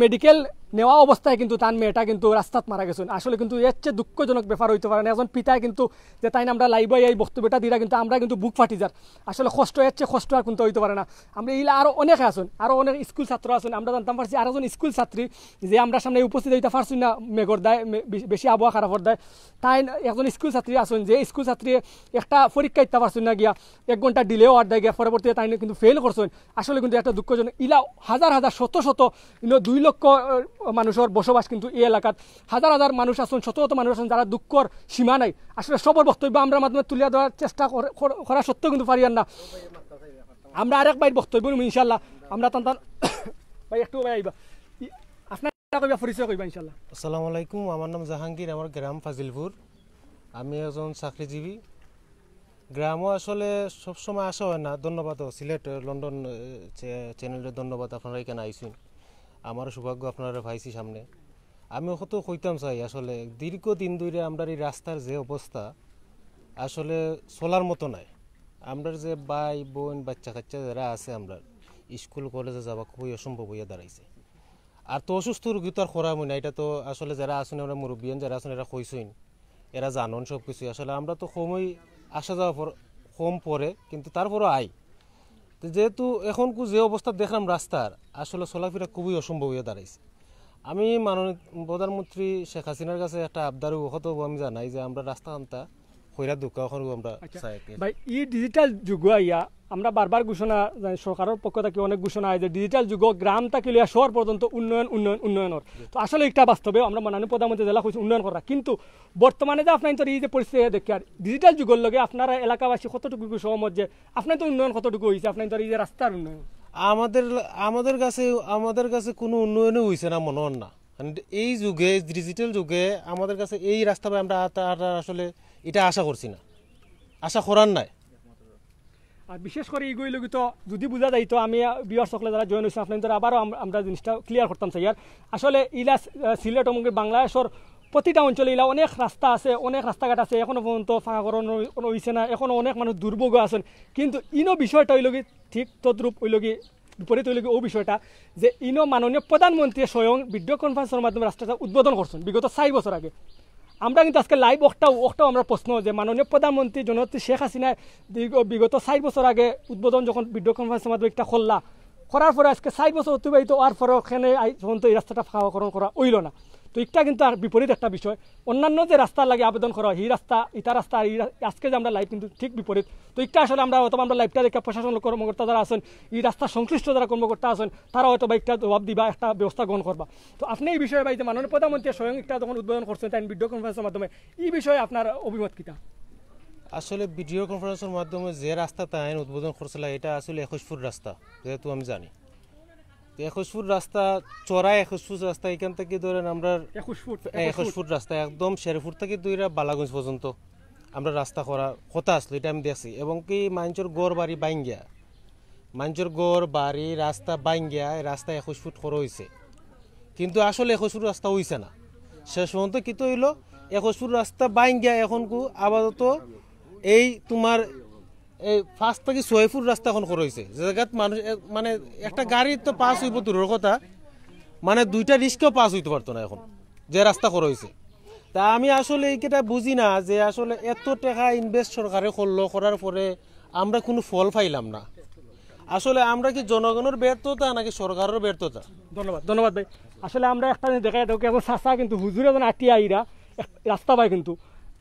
মেডিকেল নেওয়া অবস্থায় কিন্তু তান মেয়েটা কিন্তু রাস্তাত মারা গেছইন। আসলে কিন্তু এর চেয়ে দুঃখজনক ব্যাপার অইতো পারে না। একজন পিতায় কিন্তু যে তাইন আমরা লাইভো এই বক্তব্যটা দিরা কিন্তু আমরা কিন্তু বুক ফাটি যার। আসলে কষ্ট, এর চেয়ে কষ্ট আর কুন্তা অইতো পারে না। আমরা ইলা আরো অনেকে আছইন, আরো অনেক স্কুল ছাত্র আছইন। আমরা জানতাম পারছি আরো একজন স্কুল ছাত্রী যে আমরার সামনে উপস্থিত অইতা পারছইন না মেঘর দায়, মে-, বে-, বেশি আবহাওয়া খারাপর দায়। তাইন একজন স্কুল ছাত্রী আছইন, যে স্কুল ছাত্রী একটা পরীক্ষা দিতা পারছইন না গিয়া, এক ঘন্টা ডিলে অওয়ার দায় গিয়া পরবর্তীতে তাইন কিন্তু ফেইল করছইন। আসলে কিন্তু একটা দুঃখজনক, ইলা হাজার হাজার শত শত ইনো দুই লক্ষ, আহ, মানুষর বসবাস কিন্তু ই এলাকাত। হাজার হাজার মানুষ আছইন, শত শত মানুষ আছইন যারা দুঃখর সীমা নাই। আসলে সবর বক্তব্য আমরার মাধ্যমে তুলিয়া ধরার চেষ্টা করে, কর-, করা সত্ত্বেও কিন্তু পারিয়ার না। আমরা আরেক ভাইর বক্তব্য নিমু ইনশাআল্লাহ। আমরা তান তান ভাই একটু ভাই আইবা। ই-, আপনার কইবা, পরিচয় কইবা ইনশাআল্লাহ। আসসালামু আলাইকুম, আমার নাম জাহাঙ্গীর, আমার গ্রাম ফাজিলপুর। আমি একজন চাকরিজীবী। গ্রামও আসলে সবসময় আসা হয় না। ধন্যবাদ ও সিলেট, লন্ডন, এ, চে-, চ্যানেলরে ধন্যবাদ, আপনারা এখানে আইছইন। আমারও সৌভাগ্য আপনারা পাইছি সামনে। আমি কত কইতাম চাই, আসলে দীর্ঘদিন ধরে আমরার এই রাস্তার যে অবস্থা, আসলে চলার মতো নাই। আমরার যে ভাই, বোন, বাচ্চা কাচ্চা যারা আছে আমরার, স্কুল কলেজে যাওয়া খুবই অসম্ভব অইয়া দাঁড়াইছে। আর তো অসুস্থ রুগী তো আর করা অয় না, এটা তো আসলে যারা আছইন, আমরা মুরব্বিয়ান যারা আছইন, এরা কইছইন, এরা জানইন সব কিছুই। আসলে আমরা তো কমই আসা যাওয়া পর-, কম পড়ে, কিন্তু তারপরও আই। তো যেহেতু এখন কু-, যে অবস্থা দেখরাম রাস্তার, আসলে চলাফেরা খুবই অসম্ভব অইয়া দাঁড়াইছে। আমি মাননীয় প্রধানমন্ত্রী শেখ হাসিনার কাছে একটা আবদার অইবো, কত অইবো আমি জানাই যে আমরা রাস্তা খানটা কইরা দুকা এখন আমরা আচ্ছা, চাই আর কি। ভাই, ই ডিজিটাল যুগ আইয়া আমরা বারবার ঘোষণা, জানি সরকারের পক্ষ থাকি অনেক ঘোষণা আয় যে ডিজিটাল যুগ গ্রাম থাকি লইয়া শহর পর্যন্ত উন্নয়ন, উন্নয়ন, উন্নয়নর। তো আসলে একটা বাস্তবে আমরা মাননীয় প্রধানমন্ত্রী যেলা কইছইন উন্নয়ন করা, কিন্তু বর্তমানে যে আপনাইন্তর ই যে পরিস্থিতি দেখি আর ডিজিটাল যুগর লগে আপনারা এলাকাবাসী কতটুকু সহমত যে আপনাইন্তর উন্নয়ন কতটুকু অইছে, আপনাইন্তর ই যে রাস্তার উন্নয়ন? আমাদের, আমাদের কাছে, আমাদের কাছে কোনো উন্নয়নই অইছে না মনে হয় না। কারণ এই যুগে, ডিজিটাল যুগে আমাদের কাছে এই রাস্তা ভাই আমরা আর, আর আসলে এটা আশা করছি না, আশা করার নাই। আর বিশেষ করি ইগু অইলো গি তো যদি বুঝা যাইতো, আমি, আহ, ভিউয়ার্স সকলে যারা জয়েন অইছইন, আপনাইন্তরে আবারও আম-, আমরা জিনিসটা ক্লিয়ার করতাম চাই। আর আসলে ইলা, আহ, সিলেট এবং বাংলাদেশর প্রতিটা অঞ্চলে ইলা অনেক রাস্তা আছে, অনেক রাস্তাঘাট আছে, এখনো পর্যন্ত পাকাকরণ অই-, অইছে না, এখনো অনেক মানুষ দুর্ভোগ আছইন। কিন্তু ইনো বিষয়টা অইলো গি ঠিক তদ্রূপ অইলো গি বিপরীত অইলো গি অউ বিষয়টা যে ইনো মাননীয় প্রধানমন্ত্রী স্বয়ং ভিডিও কনফারেন্সর মাধ্যমে রাস্তাটা উদ্বোধন করছইন বিগত চাইর বছর আগে। আমরা কিন্তু আজকে লাইভ অকটাও, অকটাও আমরা প্রশ্ন যে মাননীয় প্রধানমন্ত্রী জননেত্রী শেখ হাসিনায় দীর্ঘ, বিগত চাইর বছর আগে উদ্বোধন যখন ভিডিও কনফারেন্সর মাধ্যমে একটা করলা, করার পরে আজকে চাইর বছর অতিবাহিত অওয়ার পরে ওখানে আই-, পর্যন্ত এই রাস্তাটা পাকাকরণ করা অইলো না। তো একটা কিন্তু আর বিপরীত একটা বিষয়। অন্যান্য যে রাস্তার লাগি আবেদন করা হয়, এই রাস্তা, ইতা রাস্তা, আর এই রা-, আজকে যে আমরা লাইভ কিন্তু ঠিক বিপরীত। তো একটা আসলে আমরা, অথবা আমরা লাইভটা দেখে প্রশাসন কর্মকর্তা যারা আছেন, এই রাস্তার সংশ্লিষ্ট যারা কর্মকর্তা আছেন, তারা হয়তো বা একটা জবাব দিবা, একটা ব্যবস্থা গ্রহণ করবা। তো আপনি এই বিষয়ে ভাই যে মাননীয় প্রধানমন্ত্রী স্বয়ং একটা যখন উদ্বোধন করছেন তাই ভিডিও কনফারেন্সের মাধ্যমে, এই বিষয়ে আপনার অভিমত কিতা? আসলে ভিডিও কনফারেন্সের মাধ্যমে যে রাস্তা তাইন উদ্বোধন করছিল, এটা আসলে একুশ ফুট রাস্তা, যেহেতু আমি জানি। তো একুশ ফুট রাস্তা, চড়া একুশ ফুট রাস্তা, এখান থেকে ধরেন আমরা একুশ ফুট, একুশ ফুট রাস্তা একদম শেরপুর থেকে দুইরা বালাগঞ্জ পর্যন্ত আমরা রাস্তা করার কথা আসলো, এটা আমি দেখছি। এবং কি মানুষের ঘর বাড়ি ভাঙ্গিয়া, মানুষের ঘর বাড়ি রাস্তা ভাঙ্গিয়া এই রাস্তা একুশ ফুট করা হয়েছে, কিন্তু আসলে একুশ ফুট রাস্তা হইছে না। শেষ পর্যন্ত কিতা হইল, একুশ ফুট রাস্তা ভাঙ্গিয়া এখন কু আপাতত এই তোমার এই পাঁচ থেকে ছয় ফুট রাস্তা এখন করা হয়েছে, যে জায়গাত মানুষ এ, মানে একটা গাড়ি তো পাস হইব দূরের কথা, মানে দুইটা রিক্সাও পাস হইতে পারতো না এখন, যে রাস্তা করা হয়েছে। তা আমি আসলে এইটা বুঝি না যে আসলে এত টাকা ইনভেস্ট সরকারে করলো, করার পরে আমরা কোনো ফল পাইলাম না। আসলে আমরা কি জনগণের ব্যর্থতা নাকি সরকারের ব্যর্থতা? ধন্যবাদ, ধন্যবাদ ভাই। আসলে আমরা একটা জিনিস দেখা যায়, দেখো, এখন চাচা কিন্তু হুজুর এখন আটিয়া আইরা এক রাস্তা ভাই কিন্তু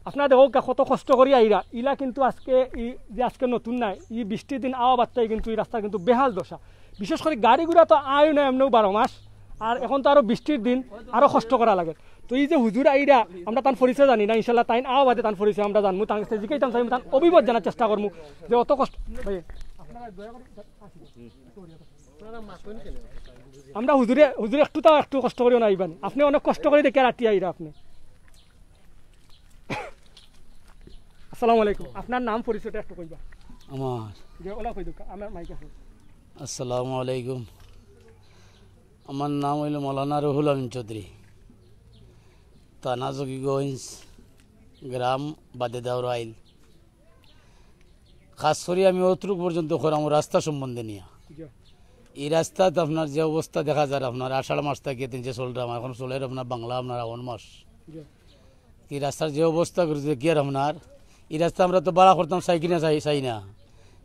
আপনারা দেখো কা কত কষ্ট করি আইরা, ইলা কিন্তু আজকে ই যে আজকে নতুন নাই, ই বৃষ্টির দিন আওয়া বার্তায় কিন্তু এই রাস্তা কিন্তু বেহাল দশা। বিশেষ করে গাড়ি ঘোড়া তো আয় না এমনিও বারো মাস, আর এখন তো আরো বৃষ্টির দিন, আরো কষ্ট করা লাগে। তো এই যে হুজুর আইরা, আমরা তার পরিচয় জানি না, ইনশাল্লাহ তাইন আওয়া বাদে তার পরিচয় আমরা জানবো, তার কাছে জিজ্ঞাসা তাইন অভিমত জানার চেষ্টা করবো যে অত কষ্ট ভাই। আমরা হুজুরে হুজুরে একটু তাও একটু কষ্ট করিও না আইবানি, আপনি অনেক কষ্ট করে দেখে রাতি আইরা আপনি। আসসালামু আলাইকুম, আপনার নাম পরিচয়টা একটু কইবা? আমার যে ওলা কই দুকা আমার মাইক আছে। আসসালামু আলাইকুম। আমার নাম হইল মৌলানা রুহুল আমিন চৌধুরী, থানা জকিগঞ্জ, গ্রাম বাদে দাওরাইল। খাস করি আমি অতটুক পর্যন্ত করাম রাস্তা সম্বন্ধে নিয়া। জি। এই রাস্তাত আপনার যে অবস্থা দেখা যার, আপনার আষাঢ় মাস থেকে তিন যে চলরাম, এখন চলের আপনার বাংলা আপনার আওয়ান মাস। জি। এই রাস্তার যে অবস্থা করে দেখিয়ার আপনার, এই রাস্তা আমরা তো বালা করতাম চাই কিনা চাই, চাই না,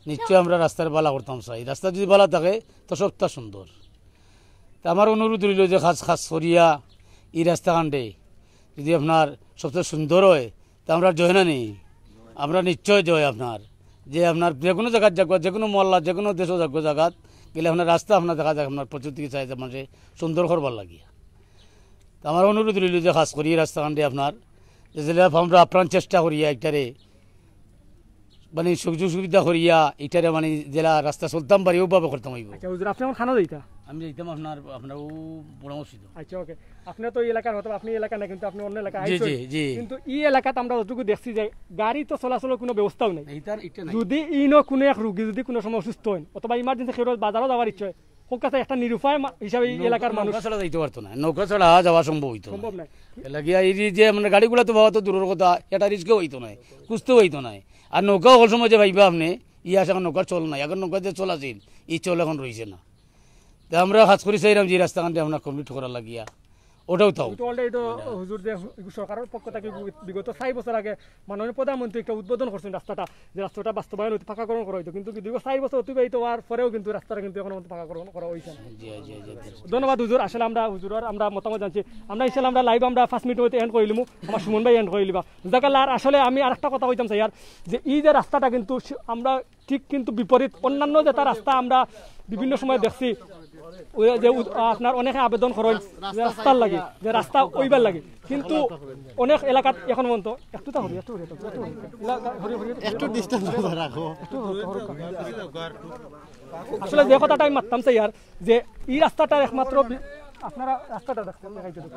নিশ্চয় আমরা রাস্তার বালা করতাম চাই। রাস্তা যদি বালা থাকে তো সবটা সুন্দর। তা আমার অনুরোধ রইল যে খাস খাস করিয়া এই রাস্তা কাণ্ডে যদি আপনার সবচেয়ে সুন্দর হয়, তা আমরা জয় না নেই, আমরা নিশ্চয় জয় আপনার। যে আপনার যে কোনো জায়গাত যাক, যে কোনো মহল্লা, যে কোনো দেশও যাক, জায়গাত গেলে আপনার রাস্তা আপনার দেখা যায় আপনার প্রকৃতি চাই যে মানুষে সুন্দর করবার লাগিয়া। তা আমার অনুরোধ রইল যে খাস করি এই রাস্তা কাণ্ডে আপনার যে জেলা আমরা আপ্রাণ চেষ্টা করিয়া একটারে মানে সুযোগ সুবিধা করিয়া এটারে মানে জেলা রাস্তা চলতাম পারি ওভাবে করতাম হইব। আচ্ছা হুজুর, আপনি এখন খানা যাইতা? আমি যাইতাম আপনার আপনার ও বড় মসজিদ। আচ্ছা, ওকে। আপনি তো এই এলাকার হয়তো আপনি এই এলাকা না, কিন্তু আপনি অন্য এলাকা জি, আইছেন। জি, জি। কিন্তু এই এলাকাত আমরা যতটুকু দেখছি যে গাড়ি তো চলাচলের কোনো ব্যবস্থাও নেই। এইটার এটা নাই। যদি ইনো কোনো এক রুগী যদি কোনো সময় অসুস্থ হন অথবা ইমার্জেন্সি কেউ বাজারও যাওয়ার ইচ্ছে হয়, হোক কাছে একটা নিরুপায় মা- হিসাবে এই এলাকার মানুষ নৌকা ছাড়া যাইতে পারতো না, নৌকা ছাড়া যাওয়া সম্ভব হইতো না। সম্ভব নয়। লাগিয়া এই যে মানে গাড়িগুলা তো বাবা তো দূরের কথা, এটা রিস্কে হইতো নাই, খুঁজতে হইতো নাই। আর নৌকা হকল সময় যে ভাইবা আপনি, ইয়া আছে এখন নৌকার চল নাই, এখন নৌকা যে চল আছিল, এই চল এখন রইছে না। তা আমরা খাস করি চাইলাম যে এই রাস্তাখান দিয়ে আমরা কমপ্লিট করার লাগিয়া, ওটাও তাও। কিন্তু অলরেডি তো হুজুর যে সরকারের পক্ষ থেকে বিগত চার বছর আগে মাননীয় প্রধানমন্ত্রী একটা উদ্বোধন করছেন রাস্তাটা, যে রাস্তাটা বাস্তবায়ন হইতে পাকাকরণ করা হইতো, কিন্তু দীর্ঘ চার বছর অতিবাহিত হওয়ার পরেও কিন্তু রাস্তাটা কিন্তু এখনো পর্যন্ত পাকাকরণ করা হইছে না। জি, জি, জি, জি। ধন্যবাদ হুজুর। আসলে আমরা হুজুরর আমরা মতামত জানছি। আমরা ইনশাল্লাহ আমরা লাইভ আমরা পাঁচ মিনিট মধ্যে এন্ড করে দিলাম। আমার সুমন ভাই এন্ড করে দিবা। জাজাকাল্লাহ। আর আসলে আমি আরেকটা কথা কইতাম চাই আর যে এই যে রাস্তাটা কিন্তু সে- আমরা ঠিক কিন্তু বিপরীত অন্যান্য যেটা রাস্তা আমরা বিভিন্ন সময় দেখছি, ওই যে উদ- আপনার অনেকে আবেদন করেন যে রাস্তার লাগি, যে রাস্তা ওইবার লাগি, কিন্তু অনেক এলাকাত এখন পর্যন্ত একটু তা হরি, একটু হরি, একটু হরি, একটু হরি, হরি, হরি, একটু ডিস্টেন্স রাখো। একটু হরি, হরি। আসলে যে কথাটা আমি মাততাম চাই আর যে এই রাস্তাটা একমাত্র বি- আপনারা রাস্তাটা দেখতে দেখাইতে দেন।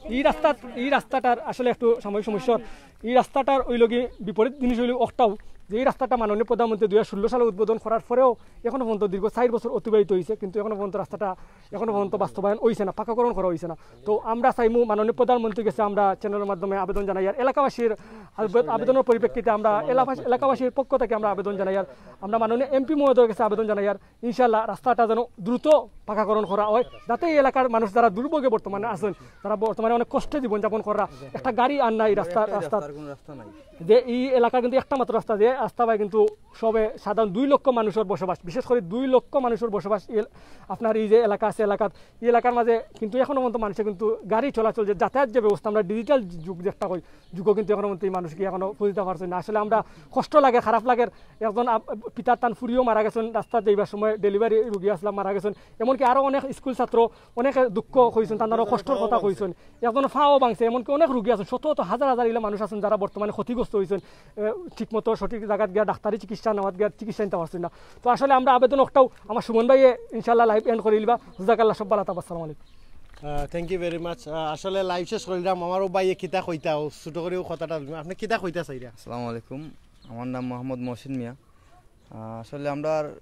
এই রাস্তা এই রাস্তাটার আসলে একটু সাময়িক সমস্যা। এই রাস্তাটার ওই লগে বিপরীত জিনিস হইল অকটাও যে এই রাস্তাটা মাননীয় প্রধানমন্ত্রী দুই হাজার ষোলো সালে উদ্বোধন করার পরেও এখনো পর্যন্ত দীর্ঘ চার বছর অতিবাহিত হয়েছে, কিন্তু এখনো পর্যন্ত রাস্তাটা এখনো পর্যন্ত বাস্তবায়ন হয়েছে না, পাকাকরণ করা হয়েছে না। তো আমরা চাইমু মাননীয় প্রধানমন্ত্রীর কাছে আমরা চ্যানেলের মাধ্যমে আবেদন জানাই আর এলাকাবাসীর আবে- আবেদনের পরিপ্রেক্ষিতে আমরা এলাকা- এলাকাবাসীর পক্ষ থেকে আমরা আবেদন জানাই আর আমরা মাননীয় এমপি মহোদয়ের কাছে আবেদন জানাই আর ইনশাল্লাহ রাস্তাটা যেন দ্রুত পাকাকরণ করা হয়, যাতে এই এলাকার মানুষ যারা দুর্ভোগে বর্তমানে আছেন, যারা বর্তমানে অনেক কষ্টে জীবনযাপন করা, একটা গাড়ি আর নাই রাস্তা রাস্তা রাস্তার কোনো রাস্তা নাই। যে এই এলাকা কিন্তু একটা মাত্র রাস্তা যে রাস্তা বায় কিন্তু সবে সাধারণ দুই লক্ষ মানুষর বসবাস, বিশেষ করি দুই লক্ষ মানুষর বসবাস এই এল-, আপনার এই যে এলাকা আছে, এলাকাত, এই এলাকার মাঝে কিন্তু এখনো পর্যন্ত মানুষে কিন্তু গাড়ি চলাচল, যে যাতায়াত যে ব্যবস্থা, আমরা ডিজিটাল যুগ যেটা কই, যুগও কিন্তু এখনো পর্যন্ত এই মানুষ কি এখনো বুঝতে পারছেন না। আসলে আমরা কষ্ট লাগে, খারাপ লাগে। একজন আপ-, পিতার তান ফুরিও মারা গেছেন, রাস্তাত যাইবার সময় ডেলিভারি রুগী আসলাম, মারা গেছেন। এমনকি আরো অনেক স্কুল ছাত্র অনেকে দুঃখ কইছেন, তারা কষ্টর কথা কইছেন, একজন ফাও ভাঙছে, এমনকি অনেক রুগী আছেন, শত শত হাজার হাজার ইলা মানুষ আছেন যারা বর্তমানে ক্ষতিগ্রস্ত হইছেন, এ, ঠিকমতো সঠিক জায়গাত গিয়া ডাক্তারি চিকিৎসা নেওয়াত গিয়া চিকিৎসা নিতে পারছেন না। তো আসলে আমরা আবেদন একটাও, আমার সুমন ভাইয়ে ইনশাআল্লাহ লাইভ এন্ড করে দিবা। জাজাকাল্লাহ, সব ভালা থাকবা, আসসালামু আলাইকুম। Thank you very much. আসলে লাইভ শেষ করিলাম, আমারও ভাইয়ে কিতা কইতা, ও ছোট করেও কথাটা বলবেন। আপনি কিতা কইতা চাইরা? আসসালামু আলাইকুম, আমার নাম মোহাম্মদ মহসিন মিয়া। আহ, আসলে আমরার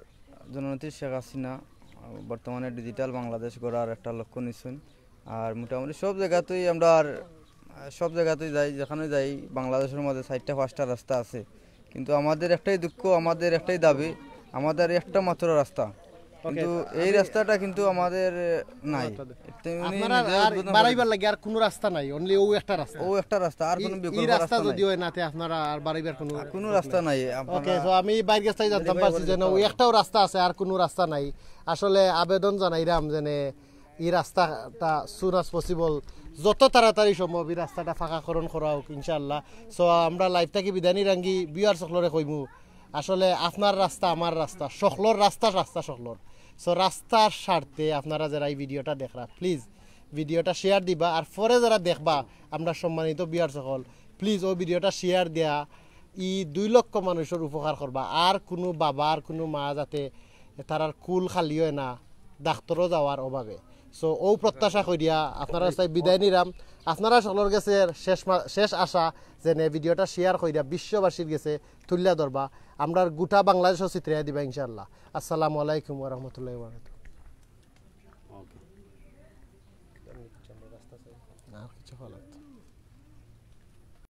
জননেত্রী শেখ হাসিনা, আহ, বর্তমানে ডিজিটাল বাংলাদেশ গড়ার একটা লক্ষ্য নিচ্ছেন। আর মোটামুটি সব জায়গাতেই আমরার, আহ, সব জায়গাতেই যাই, যেখানে যাই, বাংলাদেশের মধ্যে চাইরটা পাঁচটা রাস্তা আছে, কিন্তু আমাদের একটাই দুঃখ, আমাদের একটাই দাবি, আমাদের একটা মাত্র রাস্তা, কিন্তু এই রাস্তাটা কিন্তু আমাদের নাই। এতে উনি আপনারা নিজে আর উদ্বোধন বাড়াইবার করে লাগে আর কোনো রাস্তা নাই, অনলি ও একটা রাস্তা। ও একটা রাস্তা, আর কোনো এই- বিকল্প এই রাস্তা রাস্তা নাই। যদি হয় না, তে আপনারা আর বাড়াইবার কোনো কোনো রাস্তা নাই। আপনারা ওকে, তো আমি ভাইর কাছ থাকি জানতাম পারছি যে না, ওই একটাও রাস্তা আছে, আর কোনো রাস্তা নাই। আসলে আবেদন জানাইরাম যেন এই রাস্তাটা সুন অ্যাজ পসিবল, যত তাড়াতাড়ি সম্ভব এই রাস্তাটা পাকাকরণ করা হোক ইনশাআল্লাহ। সো আমরা লাইভ থাকি বিদায় নিরাঙ্গি, ভিউয়ার্স সকলরে কইমু, আসলে আপনার রাস্তা আমার রাস্তা, সকলর রাস্তা রাস্তা সকলর। সো রাস্তার স্বার্থে আপনারা যারা এই ভিডিওটা দেখরা, প্লিজ ভিডিওটা শেয়ার দিবা। আর পরে যারা দেখবা, আমরা সম্মানিত ভিউয়ার্স সকল, প্লিজ ও ভিডিওটা শেয়ার দিয়া ই দুই লক্ষ মানুষের উপকার করবা। আর কোনো বাবা, আর কোনো মা যাতে তারার কুল খালি হয় না ডাক্তারও যাওয়ার অভাবে। সো ও প্রত্যাশা করিয়া আপনারা তাই বিদায় নিলাম। আপনারা সকলর গেছে শেষ মা- শেষ আশা যেন ভিডিওটা শেয়ার করিয়া বিশ্ববাসীর গেছে তুলিয়া ধরবা। আমরা গোটা বাংলাদেশও ছিতরাইয়া দিবা ইনশাআল্লাহ। আসসালামু আলাইকুম ওয়া রাহমাতুল্লাহি ওয়া বারাকাতুহু।